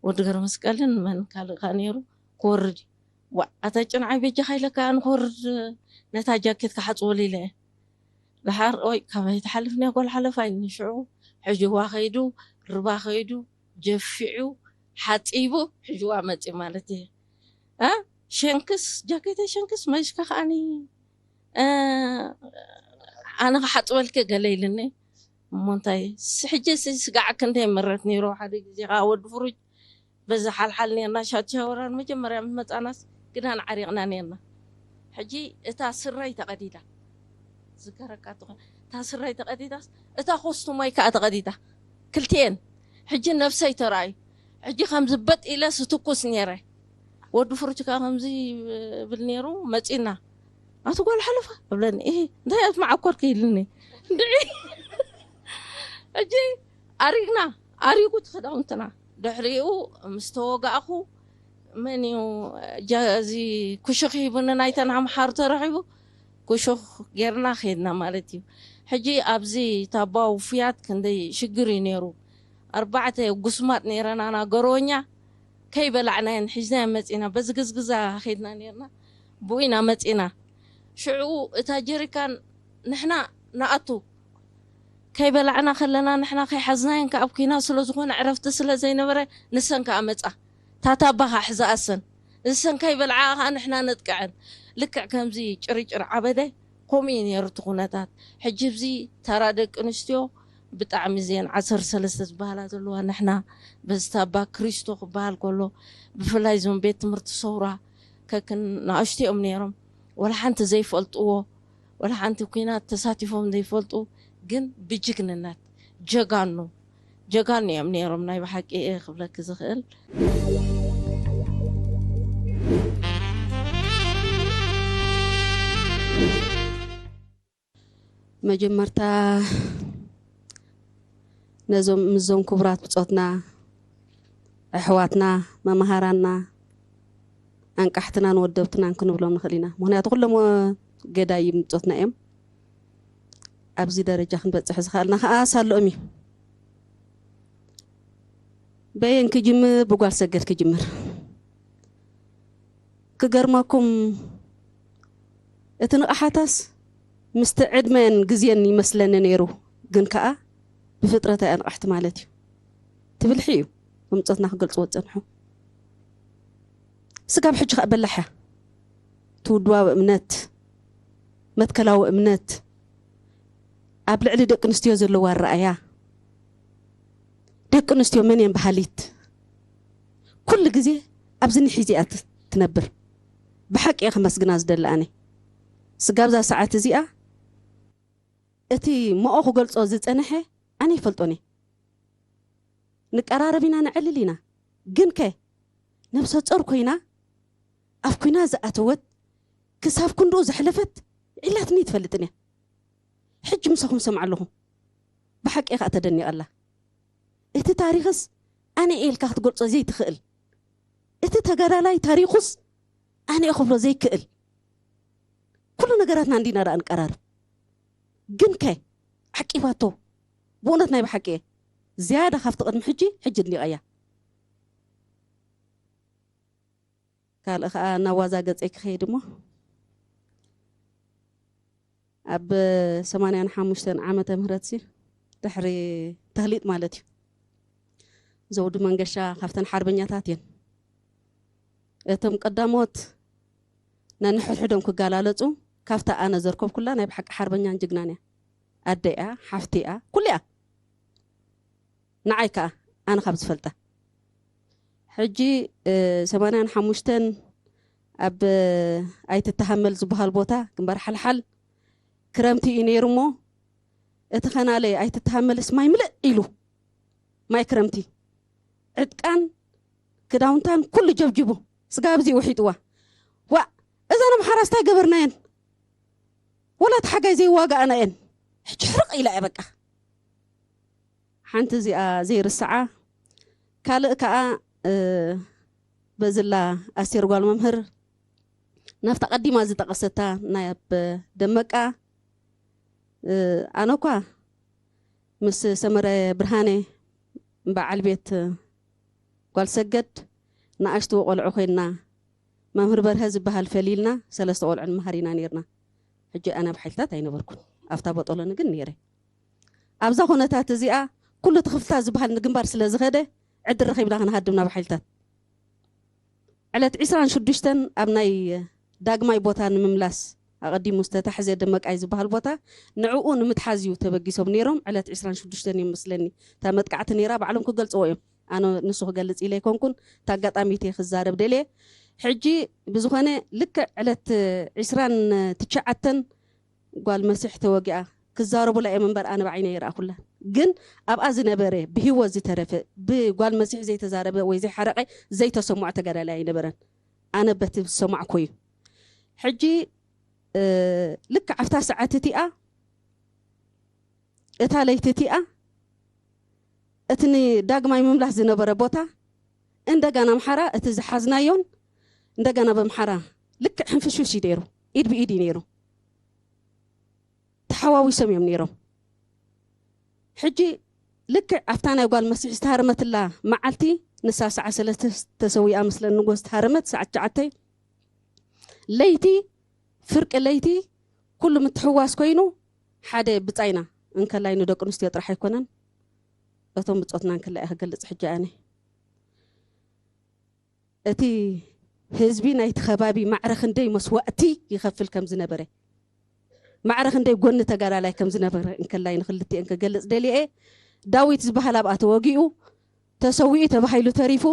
ወዲ ገረ መስቀልን መን ካልእ ከዓ ነይሩ ክወርድ እዩ ዋ ኣታ ጭንዓይ በጃኻ ኢለካ ኣነ ክወርድ ነታ ጃኬት ክሓፅወሉ ኢለ እየ ደሓር ኦይ ካበይ ትሓልፍኒ ጓል ሓለፋ ኢልኒ ሽዑ ሕጅዋ ከይዱ ርባ ከይዱ ጀፊዑ ሓፂቡ ሕጅዋ መፂ ማለት እየ ሸንክስ ጃኬተይ ሸንክስ መሊስካ ከዓኒ ኣነ ክሓፅበልኪ ገለ ኢልኒ እሞ እንታይ ሕጂ ስጋዕ ክንደይ ምረት ነይሩ ሓደ ግዜ ከዓ ወዲ ፍሩጅ በዚ ሓልሓል ነርና ሻትሻወራን መጀመርያ ምስ መፃናስ ግዳን ዓሪቕና ነርና ሕጂ እታ ስረይ ተቐዲዳ ዝከረካ ትኾን እታ ስረይ ተቐዲዳስ እታ ኮስቱማይ ከዓ ተቐዲዳ ክልቲኤን ሕጂ ነብሰይ ተራእዩ ሕጂ ከም ዝበጥ ኢለ ስትኩስ ነይረ ወዲ ፍሩጅ ከዓ ከምዚ ብል ነይሩ መፂና ኣቲ ጓል ሓለፋ እብለኒ እ እንታይ እት መዓኮርኪ ኢልኒ እንድዒ ሕጂ ኣሪግና ኣሪጉ ትክዳውንትና ድሕሪኡ ምስ ተወጋእኩ መን እዩ እዚ ኩሹኽ ሂቡኒ ናይተን ኣምሓሩ ተረኺቡ ኩሹኽ ጌርና ከይድና ማለት እዩ ሕጂ ኣብዚ ታባ ውፉያት ክንደይ ሽግር እዩ ነይሩ ኣርባዕተ ጉስማጥ ነይረናና ገሮኛ ከይበላዕናየን ሒዝናየን መፂና በዚ ግዝግዛ ከይድና ነርና ብኡ ኢና መፂና ሽዑ እታ ጀሪካን ንሕና ንኣቱ ከይበላዕና ከለና ንሕና ከይሓዝናየን ከኣብ ኩና ስለ ዝኾነ ዕረፍቲ ስለ ዘይነበረ ንሰን ከኣ መፃ ታታባ ከዓ ሕዘኣሰን ንሰን ከይበልዓ ከዓ ንሕና ነጥቅዐን ልክዕ ከምዚ ጭርጭር ዓበደ ከምኡ እዩ ነይሩ እቲ ኩነታት ሕጂ ብዚ ተራ ደቂ ኣንስትዮ ብጣዕሚ እዚአን ዓሰርተ ሰለስተ ዝበሃላ ዘለዋ ንሕና በዚ ታባ ክሪስቶ ክበሃል ከሎ ብፍላይ እዞም ቤት ትምህርቲ ሰውራ ከክን ንኣሽቲኦም ነይሮም ወላ ሓንቲ ዘይፈልጥዎ ወላ ሓንቲ ኩናት ተሳቲፎም ዘይፈልጡ ግን ብጅግንነት ጀጋኑ ጀጋኑ እዮም ነይሮም ናይ ብሓቂ እየ ክብለኪ ዝኽእል። መጀመርታ ነዞም፣ ምስዞም ክቡራት ብጾትና፣ ኣሕዋትና፣ መማሃራንና፣ ኣንቃሕትናን ወደብትናን ክንብሎም ንኽእል ኢና። ምኽንያቱ ኩሎም ገዳይም ብጾትና እዮም። ኣብዚ ደረጃ ክንበጽሕ ዝኸኣልና ከኣ ሳልኦም እዩ። በየን ክጅምር? ብጓል ሰገድ ክጅምር። ክገርመኩም፣ እቲ ንቕሓታስ ምስቲ ዕድመን ግዜን ይመስለኒ ነይሩ፣ ግን ከኣ ብፍጥረታ እያ ንቕሕቲ ማለት እዩ። እቲ ብልሒ እዩ ብጾትና ክገልጽዎ ዝጸንሑ። ስጋብ ሕጂ ከኣ በላሕ እያ። እቲ ውድባዊ እምነት፣ መትከላዊ እምነት፣ ኣብ ልዕሊ ደቂ ኣንስትዮ ዘለዋ ኣረኣእያ፣ ደቂ ኣንስትዮ መን እየን በሃሊት፣ ኩሉ ግዜ ኣብዚ ኒሕ እዚ እያ ት-፣ ትነብር። ብሓቂ እየ ከመስግና ዝደሊ ኣነ። ስጋብ እዛ ሰዓት እዚኣ እቲ መኦ ክገልጾ ዝጸንሐ ኣነ ይፈልጦን እየ። ንቀራረብ ኢና፣ ነዕልል ኢና። ግን ከ ነብሰ ጾር ኮይና፣ ኣብ ኲናት ዝኣተወት፣ ክሳብ ክንድኡ ዘሕለፈት ኢላትኒ ኣይትፈልጥን እያ። ሕጂ ምሳኹም ሰምዓ ኣለኹ። ብሓቂ ከኣ ተደኒቐላ። እቲ ታሪኽስ ኣነ እየ ኢልካ ክትገልጾ ዘይትኽእል፣ እቲ ተጋዳላይ ታሪኹስ ኣነ እየ ክብሎ ዘይክእል፣ ኩሉ ነገራትና እንዲና ደኣ ንቀራርብ። ግን ከ ዓቂባቶ፣ ብእውነት ናይ ብሓቂ እየ ዝያዳ ካብቲ ቅድሚ ሕጂ፣ ሕጂ ኣድኒቐያ። ካልእ ከኣ ናብ ዋዛ ገጸይ ክኸይድ እሞ፣ ኣብ ሰማንያን ሓሙሽተን ዓመተ ምህረትሲ፣ ድሕሪ ተህሊጥ ማለት እዩ፣ ዘውዲ መንገሻ ካብተን ሓርበኛታት እየን። እቶም ቀዳሞት ነንሕድሕዶም ክጋላለጹ፣ ካብታ ኣነ ዘርከብኩላ ናይ ብሓቂ ሓርበኛን ጅግናን እያ። ኣደ እያ፣ ሓፍቲ እያ፣ ኩሉ እያ። ንዓይ ከኣ፣ ኣነ ካብ ዝፈልጣ። ሕጂ፣ እ፣ ሰማንያን ሓሙሽተን ኣብ ኣይትተሃመል ዝበሃል ቦታ፣ ግንባር ሓልሓል፣ ክረምቲ እዩ ነይሩ እሞ፣ እቲ ኸናለ ኣይትተሃመልስ ማይ ምልእ ኢሉ፣ ማይ ክረምቲ፣ ዕጥቃን ክዳውንታን ኩሉ ጀብጅቡ፣ ስጋብ እዚ ውሒጥዋ። ዋእ፣ እዘን ኣምሓራስ እንታይ ገበርናየን? ወላ እቲ ሓጋይ ዘይዋጋእናየን። ሕጂ ሕርቕ ኢላ እያ በቃ። ሓንቲ እዚኣ ዘይርስዓ። ካልእ ከኣ፣ እ፣ በዝላ ኣስቴር ጓል መምህር ናብታ ቀዲማ ዝጠቐሰታ ናይ ኣብ ደመቃ፣ እ፣ ኣነ እኳ ምስ ሰመረ ብርሃነ በዓል ቤት ጓል ሰገድ ንኣሽቱ ቆልዑ ኮይንና፣ መምህር በርሀ ዝበሃል ፈሊልና፣ ሰለስተ ቆልዑ ንመሃር ኢና ነይርና። ሕጂ ኣነ ኣብ ሓይልታት ኣይነበርኩን። ኣብታ ቦጦሎኒ ግን ነይረ። ኣብዛ ኩነታት እዚኣ፣ ኩሉ እቲ ክፍልታት ዝበሃል ንግንባር ስለ ዝኸደ፣ ዕድል ረኺብና ክንሃድም ናብ ሓይልታት። ዕለት ዕስራን ሽዱሽተን ኣብ ናይ ዳግማይ ቦታ ንምምላስ ኣቐዲሙ ዝተታሕዘ ደመቃይ ዝበሃል ቦታ፣ ንዕኡ ንምትሓዝ እዩ ተበጊሶም ነይሮም። ዕለት ዕስራን ሽዱሽተን እዮም መስለኒ እታ መጥቃዕቲ ነይራ፣ ባዕሎም ክገልጽዎ እዮም። ኣነ ንሱ ክገልጽ ኢለ ኣይኮንኩን፣ እታ ኣጋጣሚት እየ ክዛረብ ደልየ። ሕጂ ብዝኾነ ልክዕ ዕለት ዕስራን ትሽዓተን ጓል መሲሕ ተወጊኣ ክዛረቡላ እዮም እምበር ኣነ ብዓይነይ ኣይረኣኹላን። ግን ኣብኣ ዝነበረ ብህይወት ዝተረፈ ብጓል መሲሕ ዘይተዛረበ ወይ ዘይሓረቐ ዘይተሰምዖ ተጋዳላይ ኣይነበረን። ኣነ በቲ ዝሰማዕኮ እዩ። ሕጂ፣ እ፣ ልክዕ ኣብታ ሰዓት እቲኣ፣ እታ ለይቲ እቲኣ፣ እቲ ንዳግማይ ምምላስ ዝነበረ ቦታ እንደገና ኣምሓራ እቲ ዝሓዝናዮን እንደገና በምሓራ ልክዕ ሕንፍሽፍሽ እዩ ነይሩ። ኢድ ብኢድ እዩ ነይሩ። ተሓዋዊሶም እዮም ነይሮም። ሕጂ ልክዕ ኣብታ ናይ ጓል መሲሕ ዝተሃረመትላ መዓልቲ፣ ንሳ ሰዓት ሰለስተ ተሰዊኣ ምስለ ንጎ ዝተሃረመት፣ ሰዓት ትሽዓተ ለይቲ፣ ፍርቂ ለይቲ፣ ኩሉ ምትሕዋስ ኮይኑ፣ ሓደ ብጻይና እንከላይ ንደቂ ኣንስትዮ ጥራሕ ኣይኮነን፣ እቶም ብጾትና እንከላይ እየ ክገልጽ ሕጂ ኣነ። እቲ ህዝቢ ናይቲ ከባቢ ማዕረ ክንደይ መስዋእቲ ይኸፍል ከም ዝነበረ፣ ማዕረ ክንደይ ጎኒ ተጋዳላይ ከም ዝነበረ እንከላይ ንክልቲኤን ክገልጽ ደልየ እየ። ዳዊት ዝበሃል ኣብኣ ተወጊኡ፣ ተሰዊኡ ተባሂሉ ተሪፉ፣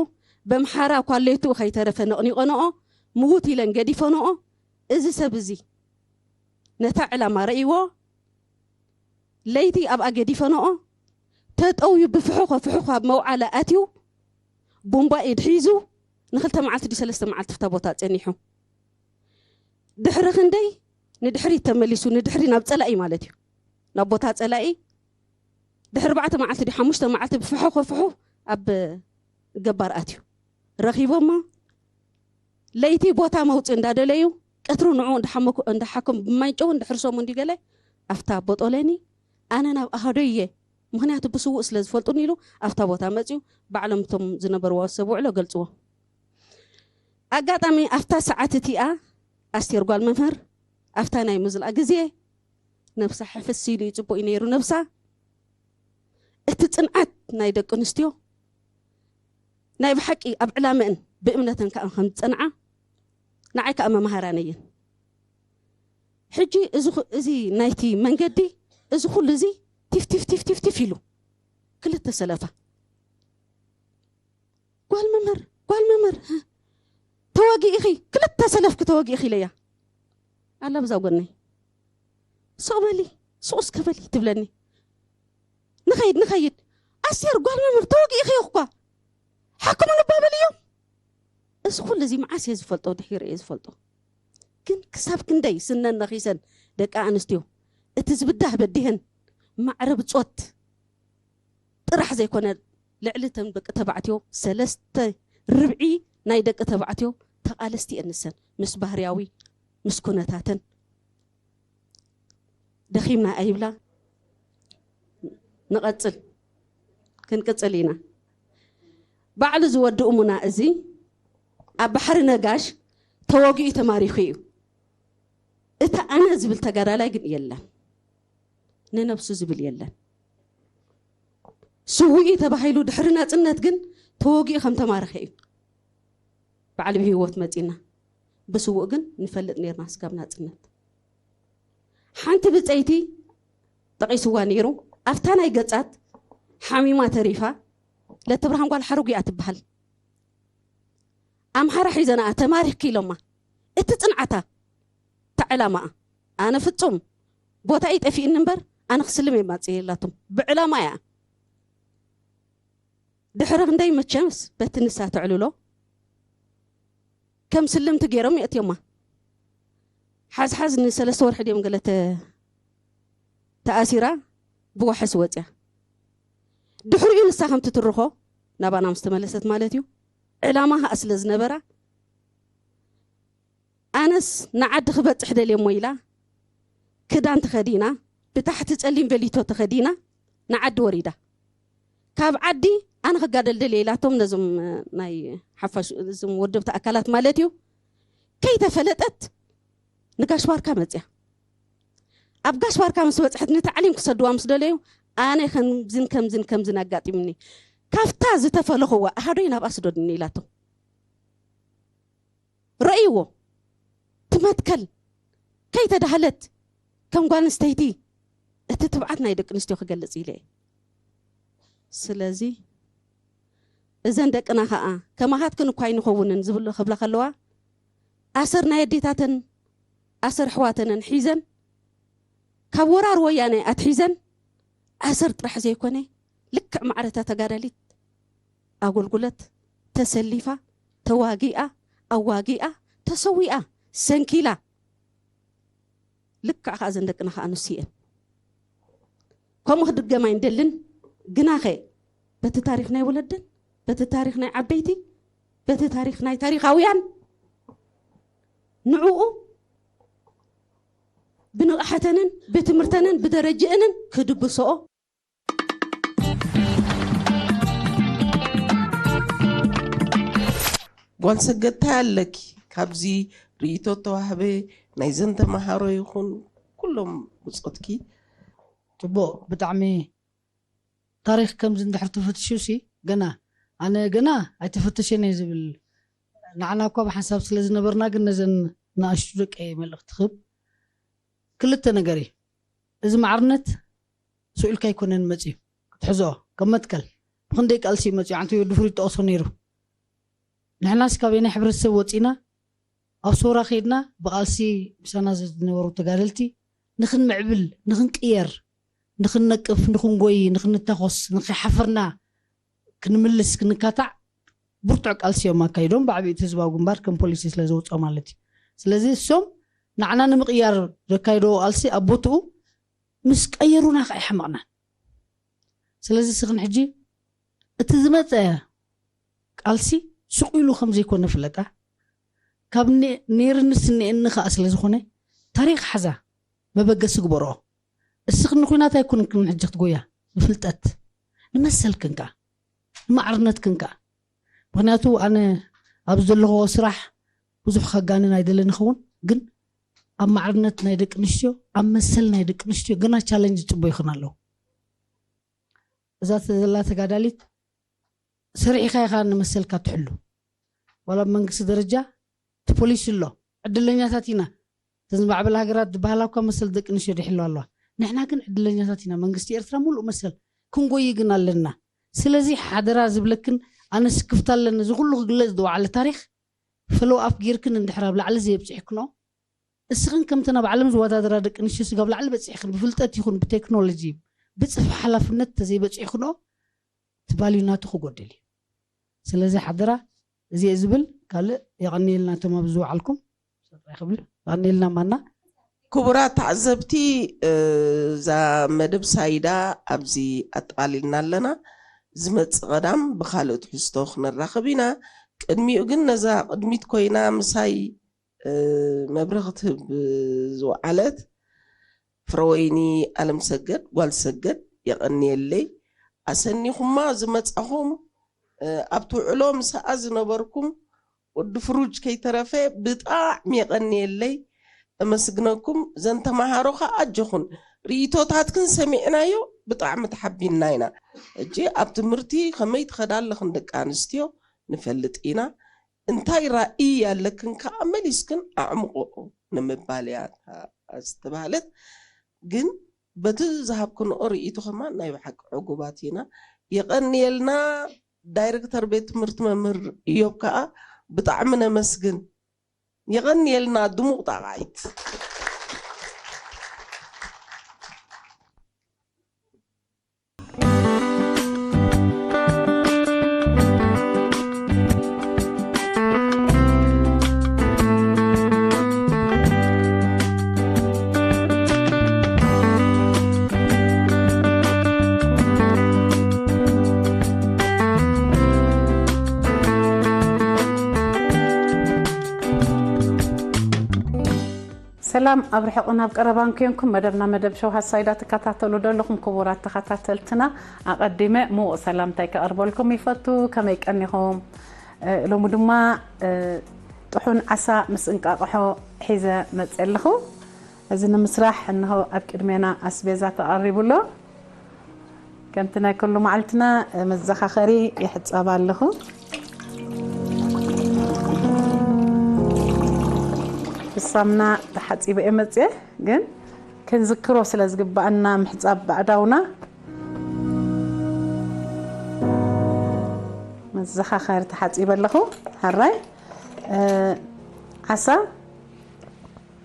በምሓራ ኳሌትኡ ከይተረፈ ነቕኒቐንኦ፣ ምዉት ኢለን ገዲፈንኦ። እዚ ሰብ እዚ ነታ ዕላማ ረእይዎ፣ ለይቲ ኣብኣ ገዲፈንኦ፣ ተጠውዩ ብፍሑኾ ፍሑኾ ኣብ መውዓለ ኣትዩ፣ ቡምባ ኢድ ሒዙ፣ ንክልተ መዓልቲ ድዩ ሰለስተ መዓልቲ ኣብታ ቦታ ጸኒሑ። ድሕሪ ክንደይ ንድሕሪት ተመሊሱ፣ ንድሕሪ ናብ ጸላኢ ማለት እዩ። ናብ ቦታ ጸላኢ ድሕሪ ኣርባዕተ መዓልቲ ድዩ ሓሙሽተ መዓልቲ ብፍሑ ክፍሑ ኣብ ገባር ኣትዩ። ረኺቦሞ ለይቲ ቦታ መውፅእ እንዳደለዩ ቀትሩ ንዑ እንዳሓመኩ እንዳሓኩም ብማይጨው እንድሕርሶም እንዲ ገለ ኣብታ ቦጦለኒ ኣነ ናብ ኣሃዶይ እየ ምክንያቱ ብስውእ ስለ ዝፈልጡን ኢሉ ኣብታ ቦታ መፅዩ ባዕሎም እቶም ዝነበርዎ ሰብ ውዕሎ ገልፅዎ። ኣጋጣሚ ኣብታ ሰዓት እቲኣ ኣስቴር ጓል መምህር ኣብታ ናይ ምዝላእ ግዜ ነብሳ ሕፍስ ኢሉ እዩ ጽቡቅ እዩ ነይሩ ነብሳ። እቲ ጽንዓት ናይ ደቂ ኣንስትዮ ናይ ብሓቂ ኣብ ዕላመእን ብእምነተን ከዓ ከም ዝጸንዓ ንዓይ ከዓ መምሃራን እየን። ሕጂ እዚ ኹ- እዚ ናይቲ መንገዲ እዚ ኩሉ እዚ ቲፍ ቲፍ ቲፍ ቲፍ ቲፍ ኢሉ ክልተ ሰለፋ ጓል መምህር ጓል መምህር ተወጊእኺ ክልተ ሰለፍኪ ተወጊእኺ ኢለያ ኣላ ብዛ ጎነይ ስቕ በሊ ስቕ እስከ በሊ ትብለኒ ንኸይድ ንኸይድ ኣስቴር ጓል መምህር ተወጊእኺ እኳ ሓክሙ ንባበል እዮም እዚ ኩሉ እዚ መዓስ እየ ዝፈልጦ ድሒር እየ ዝፈልጦ ግን ክሳብ ክንደይ ስነን ነኺሰን ደቂ ኣንስትዮ እቲ ዝብዳህ በዲህን ማዕረ ብጾት ጥራሕ ዘይኮነ ልዕሊ እተን ደቂ ተባዕትዮ ሰለስተ ርብዒ ናይ ደቂ ተባዕትዮ ተቓለስቲ እየን ንሰን ምስ ባህርያዊ ምስ ኩነታተን ደኺምና ኣይብላ ንቐጽል ክንቅጽል ኢና ባዕሉ ዝወዲ እሙና እዚ ኣብ ባሕሪ ነጋሽ ተወጊኡ ተማሪኹ እዩ እቲ ኣነ ዝብል ተጋዳላይ ግን የለን ንነብሱ ዝብል የለን ስውኢ ተባሂሉ ድሕሪ ናፅነት ግን ተወጊኡ ከም ተማረኸ እዩ በዓል ብህይወት መፂና ብስውእ ግን ንፈልጥ ነርና ስጋብ ናፅነት ሓንቲ ብፀይቲ ጠቒስዋ ነይሩ ኣብታ ናይ ገፃት ሓሚማ ተሪፋ ለተብርሃን ጓል ሓረጉ እያ ትበሃል ኣምሓራ ሒዘናኣ ተማሪኽኪ ኢሎማ እቲ ፅንዓታ ተዕላማኣ ኣነ ፍፁም ቦታ እዩ ጠፊእኒ እምበር ኣነ ክስልም እየ ማፅእ የላቶም ብዕላማ እያ ድሕሪ ክንደይ መቸምስ በቲ ንሳ ተዕልሎ ከም ስልምቲ ገይሮም የእትዮማ ሓዝሓዝ ንሰለስተ ወርሒ ድዮም ገለ ተኣሲራ ብዋሕስ ወፅያ ድሕሪኡ ንሳ ከም ትትርኾ ናባና ምስ ተመለሰት ማለት እዩ ዕላማ ከዓ ስለ ዝነበራ ኣነስ ንዓዲ ክበፅሕ ደልየ እሞ ኢላ ክዳን ተኸዲና ብታሕቲ ፀሊም ቬሊቶ ተኸዲና ንዓዲ ወሪዳ ካብ ዓዲ ኣነ ክጋደል ደልየ ኢላቶም ነዞም ናይ ሓፋሽ እዞም ወደብቲ ኣካላት ማለት እዩ ከይተፈለጠት ንጋሽ ባርካ መፅያ ኣብ ጋሽ ባርካ ምስ በፅሐት ንታዕሊም ክሰድዋ ምስ ደለዩ ኣነ ከምዝን ከምዝን ከምዝን ኣጋጢምኒ ካብታ ዝተፈለኽዋ ኣሃዶይ ናብኣ ስደዱኒ ኢላቶም ረእይዎ ትመትከል ከይተዳህለት ከም ጓል ኣንስተይቲ እቲ ትብዓት ናይ ደቂ ኣንስትዮ ክገልፅ ኢለ እየ ስለዚ እዘን ደቅና ከዓ ከማኻትክን እኳ ኣይንኸውንን ዝብሉ ክብላ ከለዋ ኣሰር ናይ ኣዴታተን ኣሰር ኣሕዋተንን ሒዘን ካብ ወራር ወያነ ኣትሒዘን ኣሰር ጥራሕ ዘይኮነ ልክዕ ማዕረታ ተጋዳሊት ኣጎልጉለት ተሰሊፋ ተዋጊኣ ኣዋጊኣ ተሰዊኣ ሰንኪላ ልክዕ ከዓ ዘን ደቅና ከዓ ንሱ እየን ከምኡ ክድገም ኣይንደልን ግናኸ በቲ ታሪክ ናይ ወለደን በቲ ታሪክ ናይ ዓበይቲ በቲ ታሪክ ናይ ታሪካውያን ንዕኡ ብንቕሓተንን ብትምህርተንን ብደረጅእንን ክድብስኦ ጓል ሰገድ ታይ ኣለኪ ካብዚ ርእይቶ ተዋህበ ናይዘን ተማሃሮ ይኹን ኩሎም ብጾትኪ ጽቡቕ ብጣዕሚ ታሪኽ ከምዚ እንድሕር ትፍትሹ ሲ ገና ኣነ ገና ኣይትፍትሽን እየ ዝብል ንዓና እኳ ብሓንሳብ ስለ ዝነበርና ግን ነዘን ንኣሽቱ ደቂ መልእኽቲ ክህብ ክልተ ነገር እዩ እዚ ማዕርነት ስኡልካ ኣይኮነን መፅዩ ክትሕዞ ከም መትከል ብክንደይ ቃልሲ እዩ መፅዩ ዓንተ ወዲ ፍሩይ ጠቕሶ ነይሩ ንሕናስ ካበየናይ ሕብረተሰብ ወፂና ኣብ ሰውራ ከይድና ብቓልሲ ምሳና ዝነበሩ ተጋደልቲ ንክንምዕብል ንክንቅየር ንክንነቅፍ ንክንጎይ ንክንታኾስ ንክሓፍርና ክንምልስ ክንካታዕ ብርቱዕ ቃልሲ እዮም ኣካይዶም ብዓብይቲ ህዝባዊ ግንባር ከም ፖሊሲ ስለ ዘውፅኦ ማለት እዩ ስለዚ እሶም ንዓና ንምቕያር ዘካይደዎ ቃልሲ ኣብ ቦትኡ ምስ ቀየሩና ከዓ ይሓመቕና። ስለዚ ስኽን ሕጂ እቲ ዝመፀ ቃልሲ ስቕ ኢሉ ከም ዘይኮነ ፍለጣ። ካብ ነ- ነይርንስ እኒኤኒ ከዓ ስለ ዝኾነ ታሪኽ ሓዛ መበገሲ ግበርኦ። እስኽን ንኩናት ኣይኮንክን ሕጂ ክትጎያ፣ ብፍልጠት ንመሰልክን ከዓ ንማዕርነትክን ከዓ። ምክንያቱ ኣነ ኣብ ዘለኹዎ ስራሕ ብዙሕ ከጋንን ኣይደለን ይኸውን፣ ግን ኣብ ማዕርነት ናይ ደቂ ኣንስትዮ፣ ኣብ መሰል ናይ ደቂ ኣንስትዮ ገና ቻለንጅ ፅቡቅ ይኾን ኣለዉ። እዛ ዘላ ተጋዳሊት ሰሪሕኻ ኢኻ ንመሰልካ ትሕሉ። ዋላ ኣብ መንግስቲ ደረጃ እቲ ፖሊሲ ኣሎ። ዕድለኛታት ኢና። እተን ዝማዕበላ ሃገራት ዝበሃላ እኳ መሰል ደቂ ኣንስትዮ ይሕልዋ ኣለዋ። ንሕና ግን ዕድለኛታት ኢና። መንግስቲ ኤርትራ ሙሉእ መሰል ክንጎይ ግን ኣለና። ስለዚ ሓደራ ዝብለክን ኣነ ስክፍታ ኣለኒ። እዚ ኩሉ ክግለጽ ዝወዓለ ታሪኽ ፎሎው ኣፕ ጌርክን እንድሕር ኣብ ላዕሊ ዘየብጽሕክንኦ፣ እስኽን ከምተን ኣብ ዓለም ዝወዳደራ ደቂ ኣንስትዮ ስጋብ ላዕሊ በጺሕክን፣ ብፍልጠት ይኹን ብቴክኖሎጂ ብጽፍሒ ሓላፍነት ተዘይበጺሕክንኦ፣ እቲ ቫልዩ ናቱ ክጎድል እዩ። ስለዚ ሓደራ እዚ እየ ዝብል። ካልእ የቐንየልና እቶም ኣብ ዝወዓልኩም። ሰብኣይ ክብል የቐንየልና ማና። ክቡራት ተዓዘብቲ፣ እዛ መደብ ሳይዳ ኣብዚ ኣጠቓሊልና ኣለና። ዝመጽእ ቀዳም ብኻልእ ትሕዝቶ ክንራኸብ ኢና። ቅድሚኡ ግን ነዛ ቅድሚት ኮይና ምሳይ መብርህ ክትህብ ዝወዓለት ፍረወይኒ ኣለምሰገድ፣ ጓል ሰገድ፣ የቐንየለይ። ኣሰኒኹማ ዝመጻኹም፣ ኣብቲ ውዕሎ ምስኣ ዝነበርኩም፣ ወዲ ፍሩጅ ከይተረፈ ብጣዕሚ የቐንየለይ። እመስግነኩም። ዘን ተማሃሮ ኸዓ ኣጆኹን፣ ርእይቶታትክን ሰሚዕናዮ፣ ብጣዕሚ ተሓቢንና ኢና። ሕጂ ኣብ ትምህርቲ ከመይ ትኸዳ ኣለኽን ደቂ ኣንስትዮ ንፈልጥ ኢና። እንታይ ራእይ ኣለክን ከዓ መሊስክን ኣዕምቆ ንምባል እያ እታ ዝተባህለት። ግን በቲ ዝሃብክንኦ ርእይቶ ከማን ናይ ብሓቂ ዕጉባት ኢና። የቐንየልና። ዳይሬክተር ቤት ትምህርቲ መምህር እዮብ ከዓ ብጣዕሚ ነመስግን። የቐንየልና ድሙቕ ጣቓዒት። ሰላም ኣብ ርሑቕን ኣብ ቀረባን ኮንኩም መደብና መደብ ሸው ሃሳይዳ ትከታተሉ ዘለኹም ክቡራት ተኸታተልትና፣ ኣቐዲመ ምዉቕ ሰላምታይ ከቕርበልኩም ይፈቱ። ከመይ ቀኒኹም? እ፣ ሎሚ ድማ፣ እ፣ ጥሑን ዓሳ ምስ እንቃቕሖ ሒዘ መፅእ ኣለኹ። እዚ ንምስራሕ እንሆ ኣብ ቅድሜና ኣስቤዛ ተቐሪቡ ኣሎ። ከምቲ ናይ ኩሉ መዓልትና መዘኻኸሪ ይሕጸብ ኣለኹ። ብሳምና ተሓጺበ እየ መጽየ፣ ግን ክንዝክሮ ስለ ዝግባኣና ምሕጻብ ባዕዳውና መዘኻኸሪ ተሓጺበ ኣለኹ። ሕራይ፣ እ፣ ዓሳ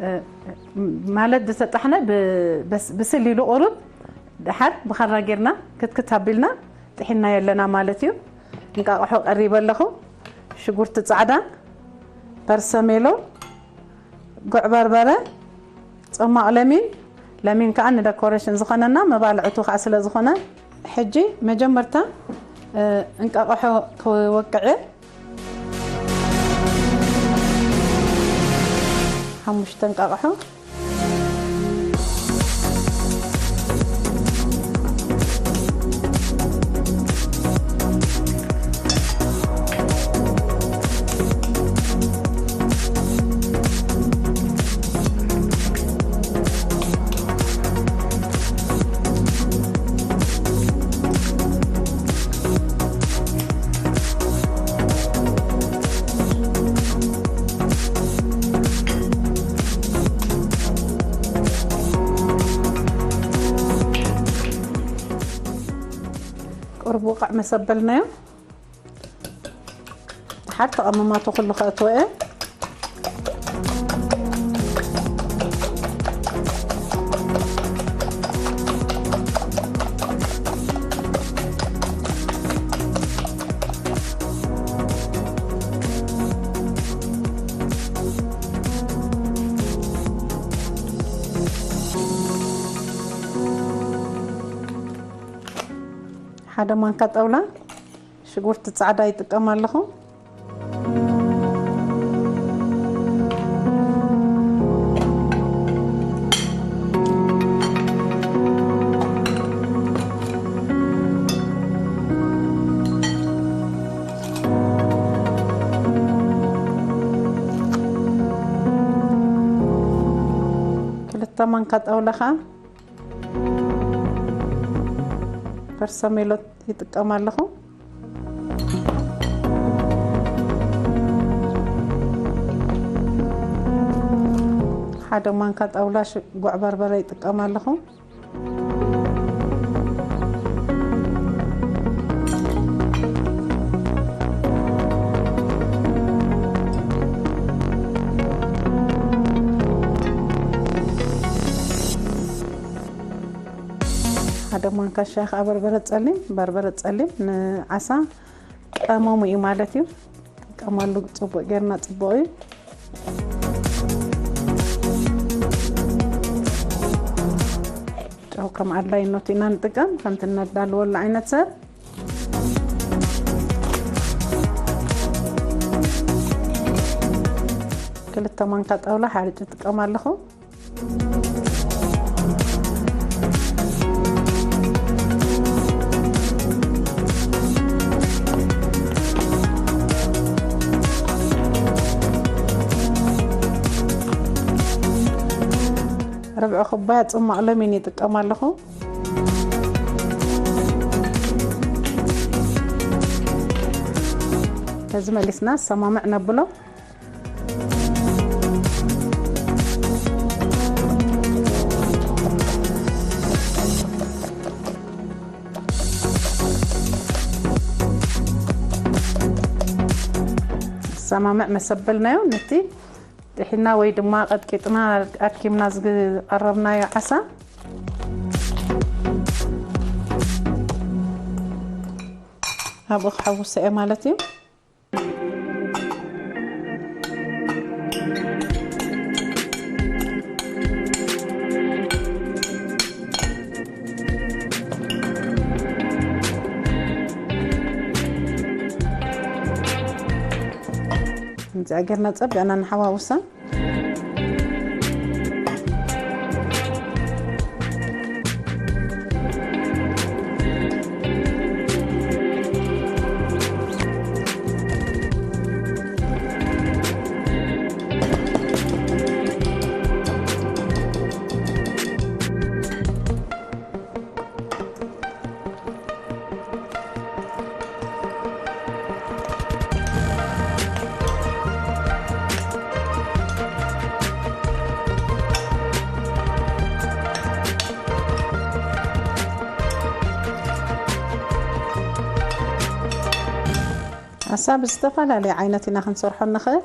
እ፣ ማለት ዝተጣሕነ ብ-፣ በስ-፣ ብስል ኢሉ ቁሩብ ደሓር ብኻራ ጌርና ክትክት ኣቢልና ጥሒናዮ ኣለና ማለት እዩ። እንቃቕሖ ቀሪበ ኣለኹ። ሽጉርቲ ጻዕዳ፣ በርሰሜሎ፣ ጉዕ በርበረ፣ ጸማቕ ለሚን፣ ለሚን ከኣ ንደኮሬሽን ዝኾነና መባልዕቱ ከኣ ስለ ዝኾነ፣ ሕጂ መጀመርታ፣ እ፣ እንቃቕሖ ክወቅዕ። ሓሙሽተ እንቃቕሖ። ቁሩብ ውቕዕ መሰበልናዮ። ደሓር ተቐመማቱ ኩሉ ከእትወ እየ። ሓደ ማንካ ጣውላ ሽጉርቲ ጻዕዳ ይጥቀም ኣለኹ። ክልተ ማንካ ጣውላ ኸኣ በርሰሜሎ ይጥቀም ኣለኹ። ሓደ ማንካ ጣውላ ሽ-፣ ጉዕ በርበረ ይጥቀም ኣለኹ። ሓደ ማንካ ሻሂ ከዓ በርበረ ጸሊም፣ በርበረ ጸሊም ንዓሳ ቀመሙ እዩ ማለት እዩ። ቀመሉ ጽቡቅ ጌርና ጽቡቅ እዩ። ጨው ከም ኣድላይነቱ ኢና ንጥቀም፣ ከምቲ እነዳልወሉ ዓይነት ሰብ። ክልተ ማንካ ጣውላ ሓሪጭ ይጥቀም ኣለኹ። ርብዒ ኩባያ ጽማቕ ለሚን ይጥቀም ኣለኹ። እዚ መሊስና ሰማምዕ ነብሎ። ሰማምዕ መሰበልናዮ ነቲ ጥሒና ወይ ድማ ቀጥቂጥና ኣድኪምና ዝቐረብናዮ ዓሳ ኣብኡ ክሓውሶ እየ ማለት እዩ። ከምዚኣ ጌርና ጸቢቕና ንሓዋውሳ። ዓሳ ብዝተፈላለየ ዓይነት ኢና ክንሰርሖ ንኽእል።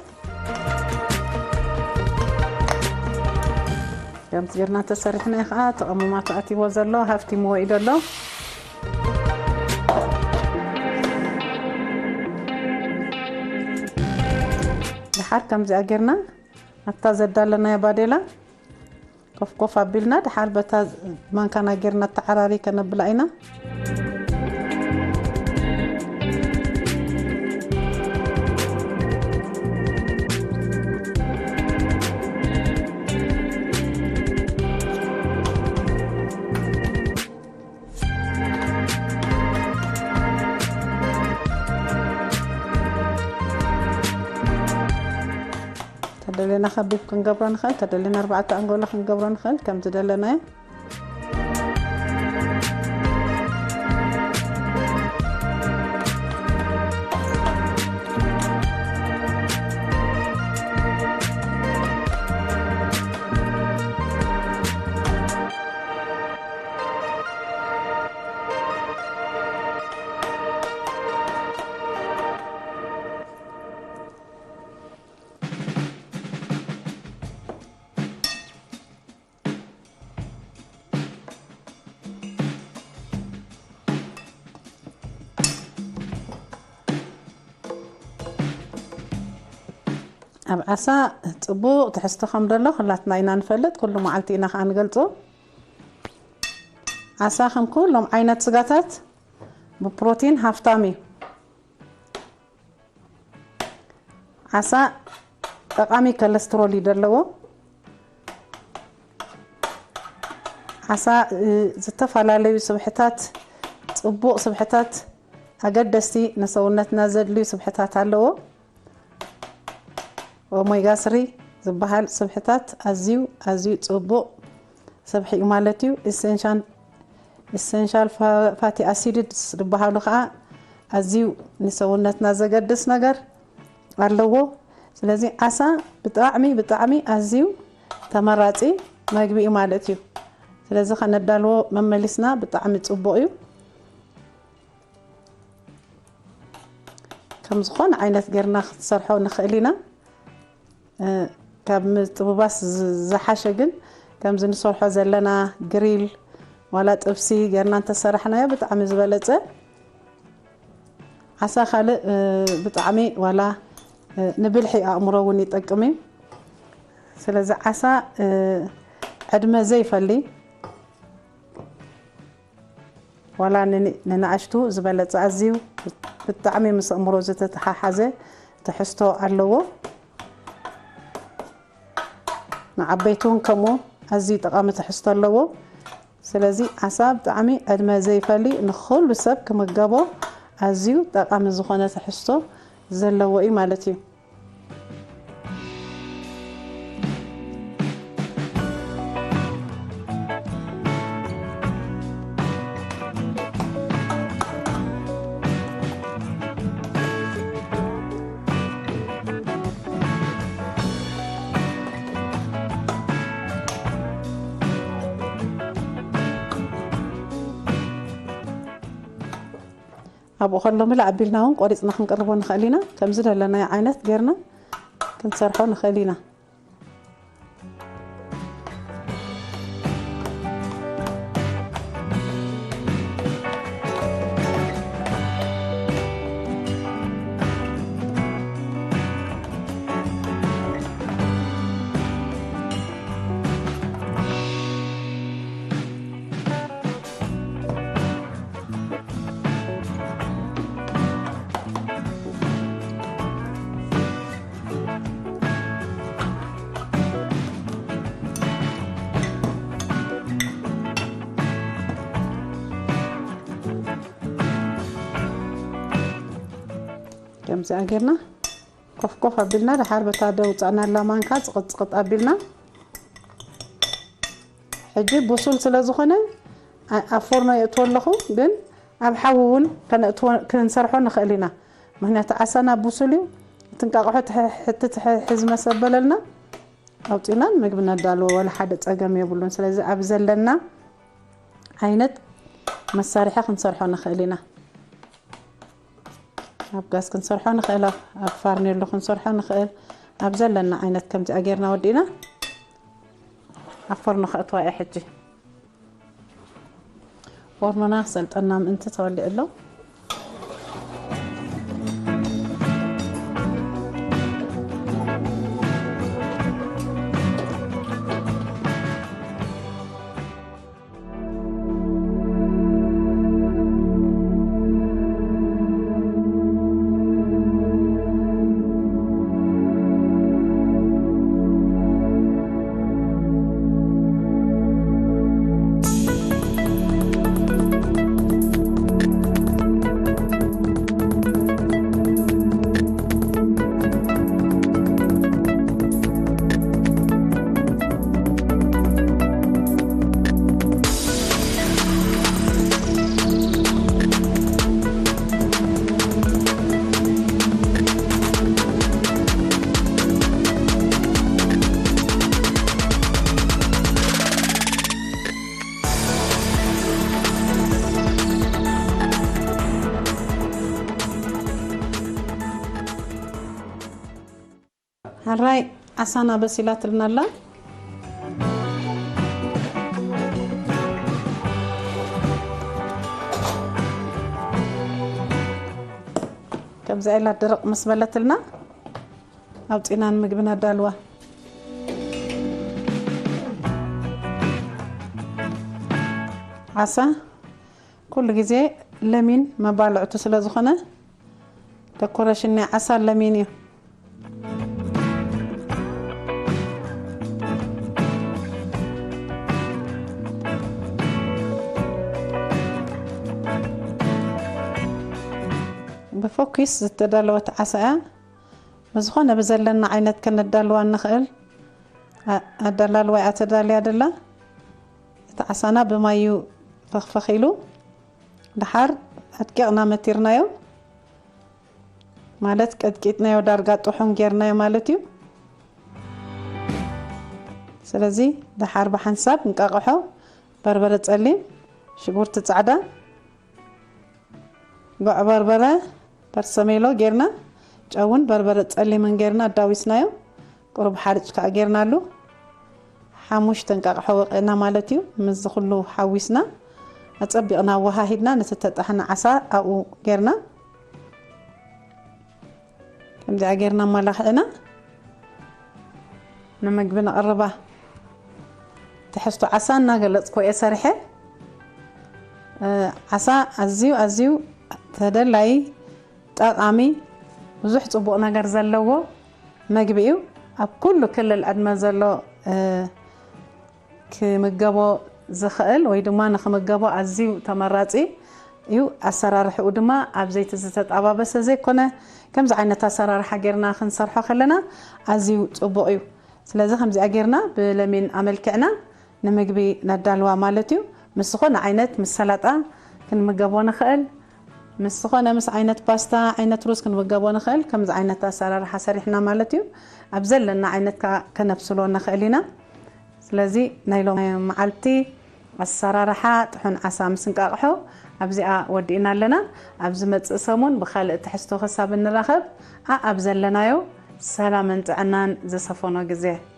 ከምዚ ጌርና ተሰሪሕና ከዓ ተቐምማቱ ኣትይዎ ዘሎ ሃፍቲምዎ እዩ ዘሎ። ድሓር ከምዚኣ ጌርና ኣብታ ዘዳለናያ ባዴላ ኮፍ ኮፍ ኣቢልና ድሓር በታ ማንካና ጌርና ተዓራሪ ከነብላ ኢና። ተደለና ከቢብ ክንገብሮ ንኽእል፣ ተደለና ኣርባዕተ ኣንጎሎ ክንገብሮ ንኽእል፣ ከም ዝደለናዮ። ኣብ ዓሳ ጽቡቕ ትሕዝቶ ከም ደሎ ኩላትና ኢና ንፈልጥ፣ ኩሉ መዓልቲ ኢና ከኣ ንገልጾ። ዓሳ ከም ኩሎም ዓይነት ስጋታት ብፕሮቲን ሃፍታም እዩ። ዓሳ ጠቓሚ ኮለስትሮል እዩ ዘለዎ። ዓሳ፣ እ፣ ዝተፈላለዩ ስብሕታት፣ ጽቡቕ ስብሕታት፣ ኣገደስቲ ንሰውነትና ዘድልዩ ስብሕታት ኣለዎ። ኦሜጋ ስሪ ዝበሃል ስብሕታት ኣዝዩ፣ ኣዝዩ ጽቡቕ ስብሒ እዩ ማለት እዩ። ኢሰንሻል፣ ኢሰንሻል ፋ-፣ ፋቲ ኣሲድስ ዝበሃሉ ከዓ ኣዝዩ ንሰውነትና ዘገድስ ነገር ኣለዎ። ስለዚ ዓሳ ብጣዕሚ፣ ብጣዕሚ ኣዝዩ ተመራጺ መግቢ እዩ ማለት እዩ። ስለዚ ከነዳልዎ መመሊስና ብጣዕሚ ጽቡቕ እዩ። ከም ዝኾነ ዓይነት ጌርና ክትሰርሖ ንኽእል ኢና። እ፣ ካብ ምጥብባስ ዝ-፣ ዝሓሸ ግን ከምዚ ንሰርሖ ዘለና ግሪል ዋላ ጥብሲ ጌርና እንተሰራሕናዮ ብጣዕሚ ዝበለጸ። ዓሳ ካልእ፣ እ፣ ብጣዕሚ ዋላ፣ እ፣ ንብልሒ ኣእምሮ እውን ይጠቅም እዩ። ስለዚ ዓሳ፣ እ፣ ዕድመ ዘይፈሊ ዋላ ንን-፣ ንንኣሽቱ ዝበለጸ ኣዝዩ ብጣዕሚ ምስ ኣእምሮ ዝተተሓሓዘ ትሕዝቶ ኣለዎ። ንዓበይቲ እውን ከምኡ ኣዝዩ ጠቓሚ ትሕዝቶ ኣለዎ። ስለዚ ዓሳ ብጣዕሚ ዕድመ ዘይፈሊ ንኹሉ ሰብ ክምገቦ ኣዝዩ ጠቓሚ ዝኾነ ትሕዝቶ ዘለዎ እዩ ማለት እዩ። ኣብኡ ከሎ ምልእ ኣቢልና እውን ቆሪፅና ክንቅርቦ ንኽእል ኢና። ከምዚ ደለናዮ ዓይነት ጌርና ክንሰርሖ ንኽእል ኢና። ከምዚኣ ጌርና ኮፍ ኮፍ ኣቢልና፣ ደሓር በታ ደውፃእናላ ማንካ ፅቕጥ ፅቕጥ ኣቢልና፣ ሕጂ ብሱል ስለ ዝኾነ ኣ-፣ ኣብ ፎርኖ የእትዎ ኣለኹ፣ ግን ኣብ ሓዊ እውን ከነእትዎ፣ ክንሰርሖ ንኽእል ኢና። ምኽንያቱ ዓሳና ብሱል እዩ። እቲ እንቃቕሖ ትሕ-፣ ሕቲ ትሕ-፣ ሕዝ መሰበለልና ኣውፂእና ንምግቢ ነዳልዎ፣ ወላ ሓደ ፀገም የብሉን። ስለዚ ኣብ ዘለና ዓይነት መሳርሒ ክንሰርሖ ንኽእል ኢና። ኣብ ጋዝ ክንሰርሖ ንኽእል፣ ኣብ፣ ኣብ ፋርኔሎ ክንሰርሖ ንኽእል። ኣብ ዘለና ዓይነት ከምዚኣ ጌርና ወዲእና ኣብ ፎርኖ ከእትዋ እየ ሕጂ። ፎርኖና ክሰልጠና ምእንቲ ተወሊዑ ኣሎ። ሕራይ ዓሳና በሲላትልና ኣላ። ከምዚኣ ኢላ ድርቕ ምስ በለትልና ኣውፂእና ንምግቢ ነዳልዋ። ዓሳ ኩሉ ግዜ ለሚን መባልዕቱ ስለ ዝኾነ፣ ደኮረሽን ናይ ዓሳ ለሚን እዩ። ብፎኪስ ዝተዳለወት ዓሳ እያ። ብዝኾነ ብዘለና ዓይነት ከነዳልዋ ንኽእል። ኣ-፣ ኣዳላልዋ እያ ተዳልያ ደላ። እቲ ዓሳና ብማዩ ፈኽፈኽ ኢሉ፣ ደሓር ኣድቂቕና መቲርናዮ፣ ማለት ቀጥቂጥናዮ፣ ዳርጋ ጥሑን ጌርናዮ ማለት እዩ። ስለዚ ደሓር ብሓንሳብ እንቃቕሖ፣ በርበረ ጸሊም፣ ሽጉርቲ ጻዕዳ፣ ጉዕ በርበረ፣ በርሰሜሎ ጌርና፣ ጨውን በርበረ ጸሊምን ጌርና ኣዳዊስናዮ። ቁሩብ ሓርጭ ከኣ ጌርናሉ። ሓሙሽተ እንቃቕሖ ወቒዕና ማለት እዩ። ምስዚ ኩሉ ሓዊስና፣ ኣጸቢቕና ኣወሃሂድና፣ ነቲ ተጣሕነ ዓሳ ኣብኡ ጌርና፣ ከምዚኣ ጌርና ኣመላኽዕና ንምግቢ ነቕርባ። ትሕዝቶ ዓሳ እናገለጽኩ እየ ሰሪሐ። እ፣ ዓሳ ኣዝዩ፣ ኣዝዩ ተደላዪ፣ ጠቓሚ፣ ብዙሕ ጽቡቕ ነገር ዘለዎ መግቢ እዩ። ኣብ ኩሉ ክልል ዕድመ ዘሎ፣ እ፣ ክምገቦ ዝኽእል ወይ ድማ ንኽምገቦ ኣዝዩ ተመራጺ እዩ። ኣሰራርሕኡ ድማ ኣብ ዘይቲ ዝተጣባበሰ ዘይኮነ፣ ከምዚ ዓይነት ኣሰራርሓ ጌርና ክንሰርሖ ከለና ኣዝዩ ጽቡቕ እዩ። ስለዚ ከምዚኣ ጌርና ብለሚን ኣመልኪዕና ንምግቢ ነዳልዋ ማለት እዩ። ምስ ዝኾነ ዓይነት፣ ምስ ሰላጣ ክንምገቦ ንኽእል፣ ምስ ዝኾነ፣ ምስ ዓይነት ፓስታ፣ ዓይነት ሩዝ ክንምገቦ ንኽእል። ከምዚ ዓይነት ኣሰራርሓ ሰሪሕና ማለት እዩ። ኣብ ዘለና ዓይነት ከኣ ከነብስሎ ንኽእል ኢና። ስለዚ ናይ ሎሚ መዓልቲ ኣሰራርሓ ጥሑን ዓሳ ምስ እንቃቕሖ ኣብዚኣ ወዲእና ኣለና። ኣብ ዝመጽእ ሰሙን ብኻልእ ትሕዝቶ ክሳብ እንራኸብ፣ ኣኣብ ዘለናዮ ሰላምን ጥዕናን ዝሰፈኖ ግዜ።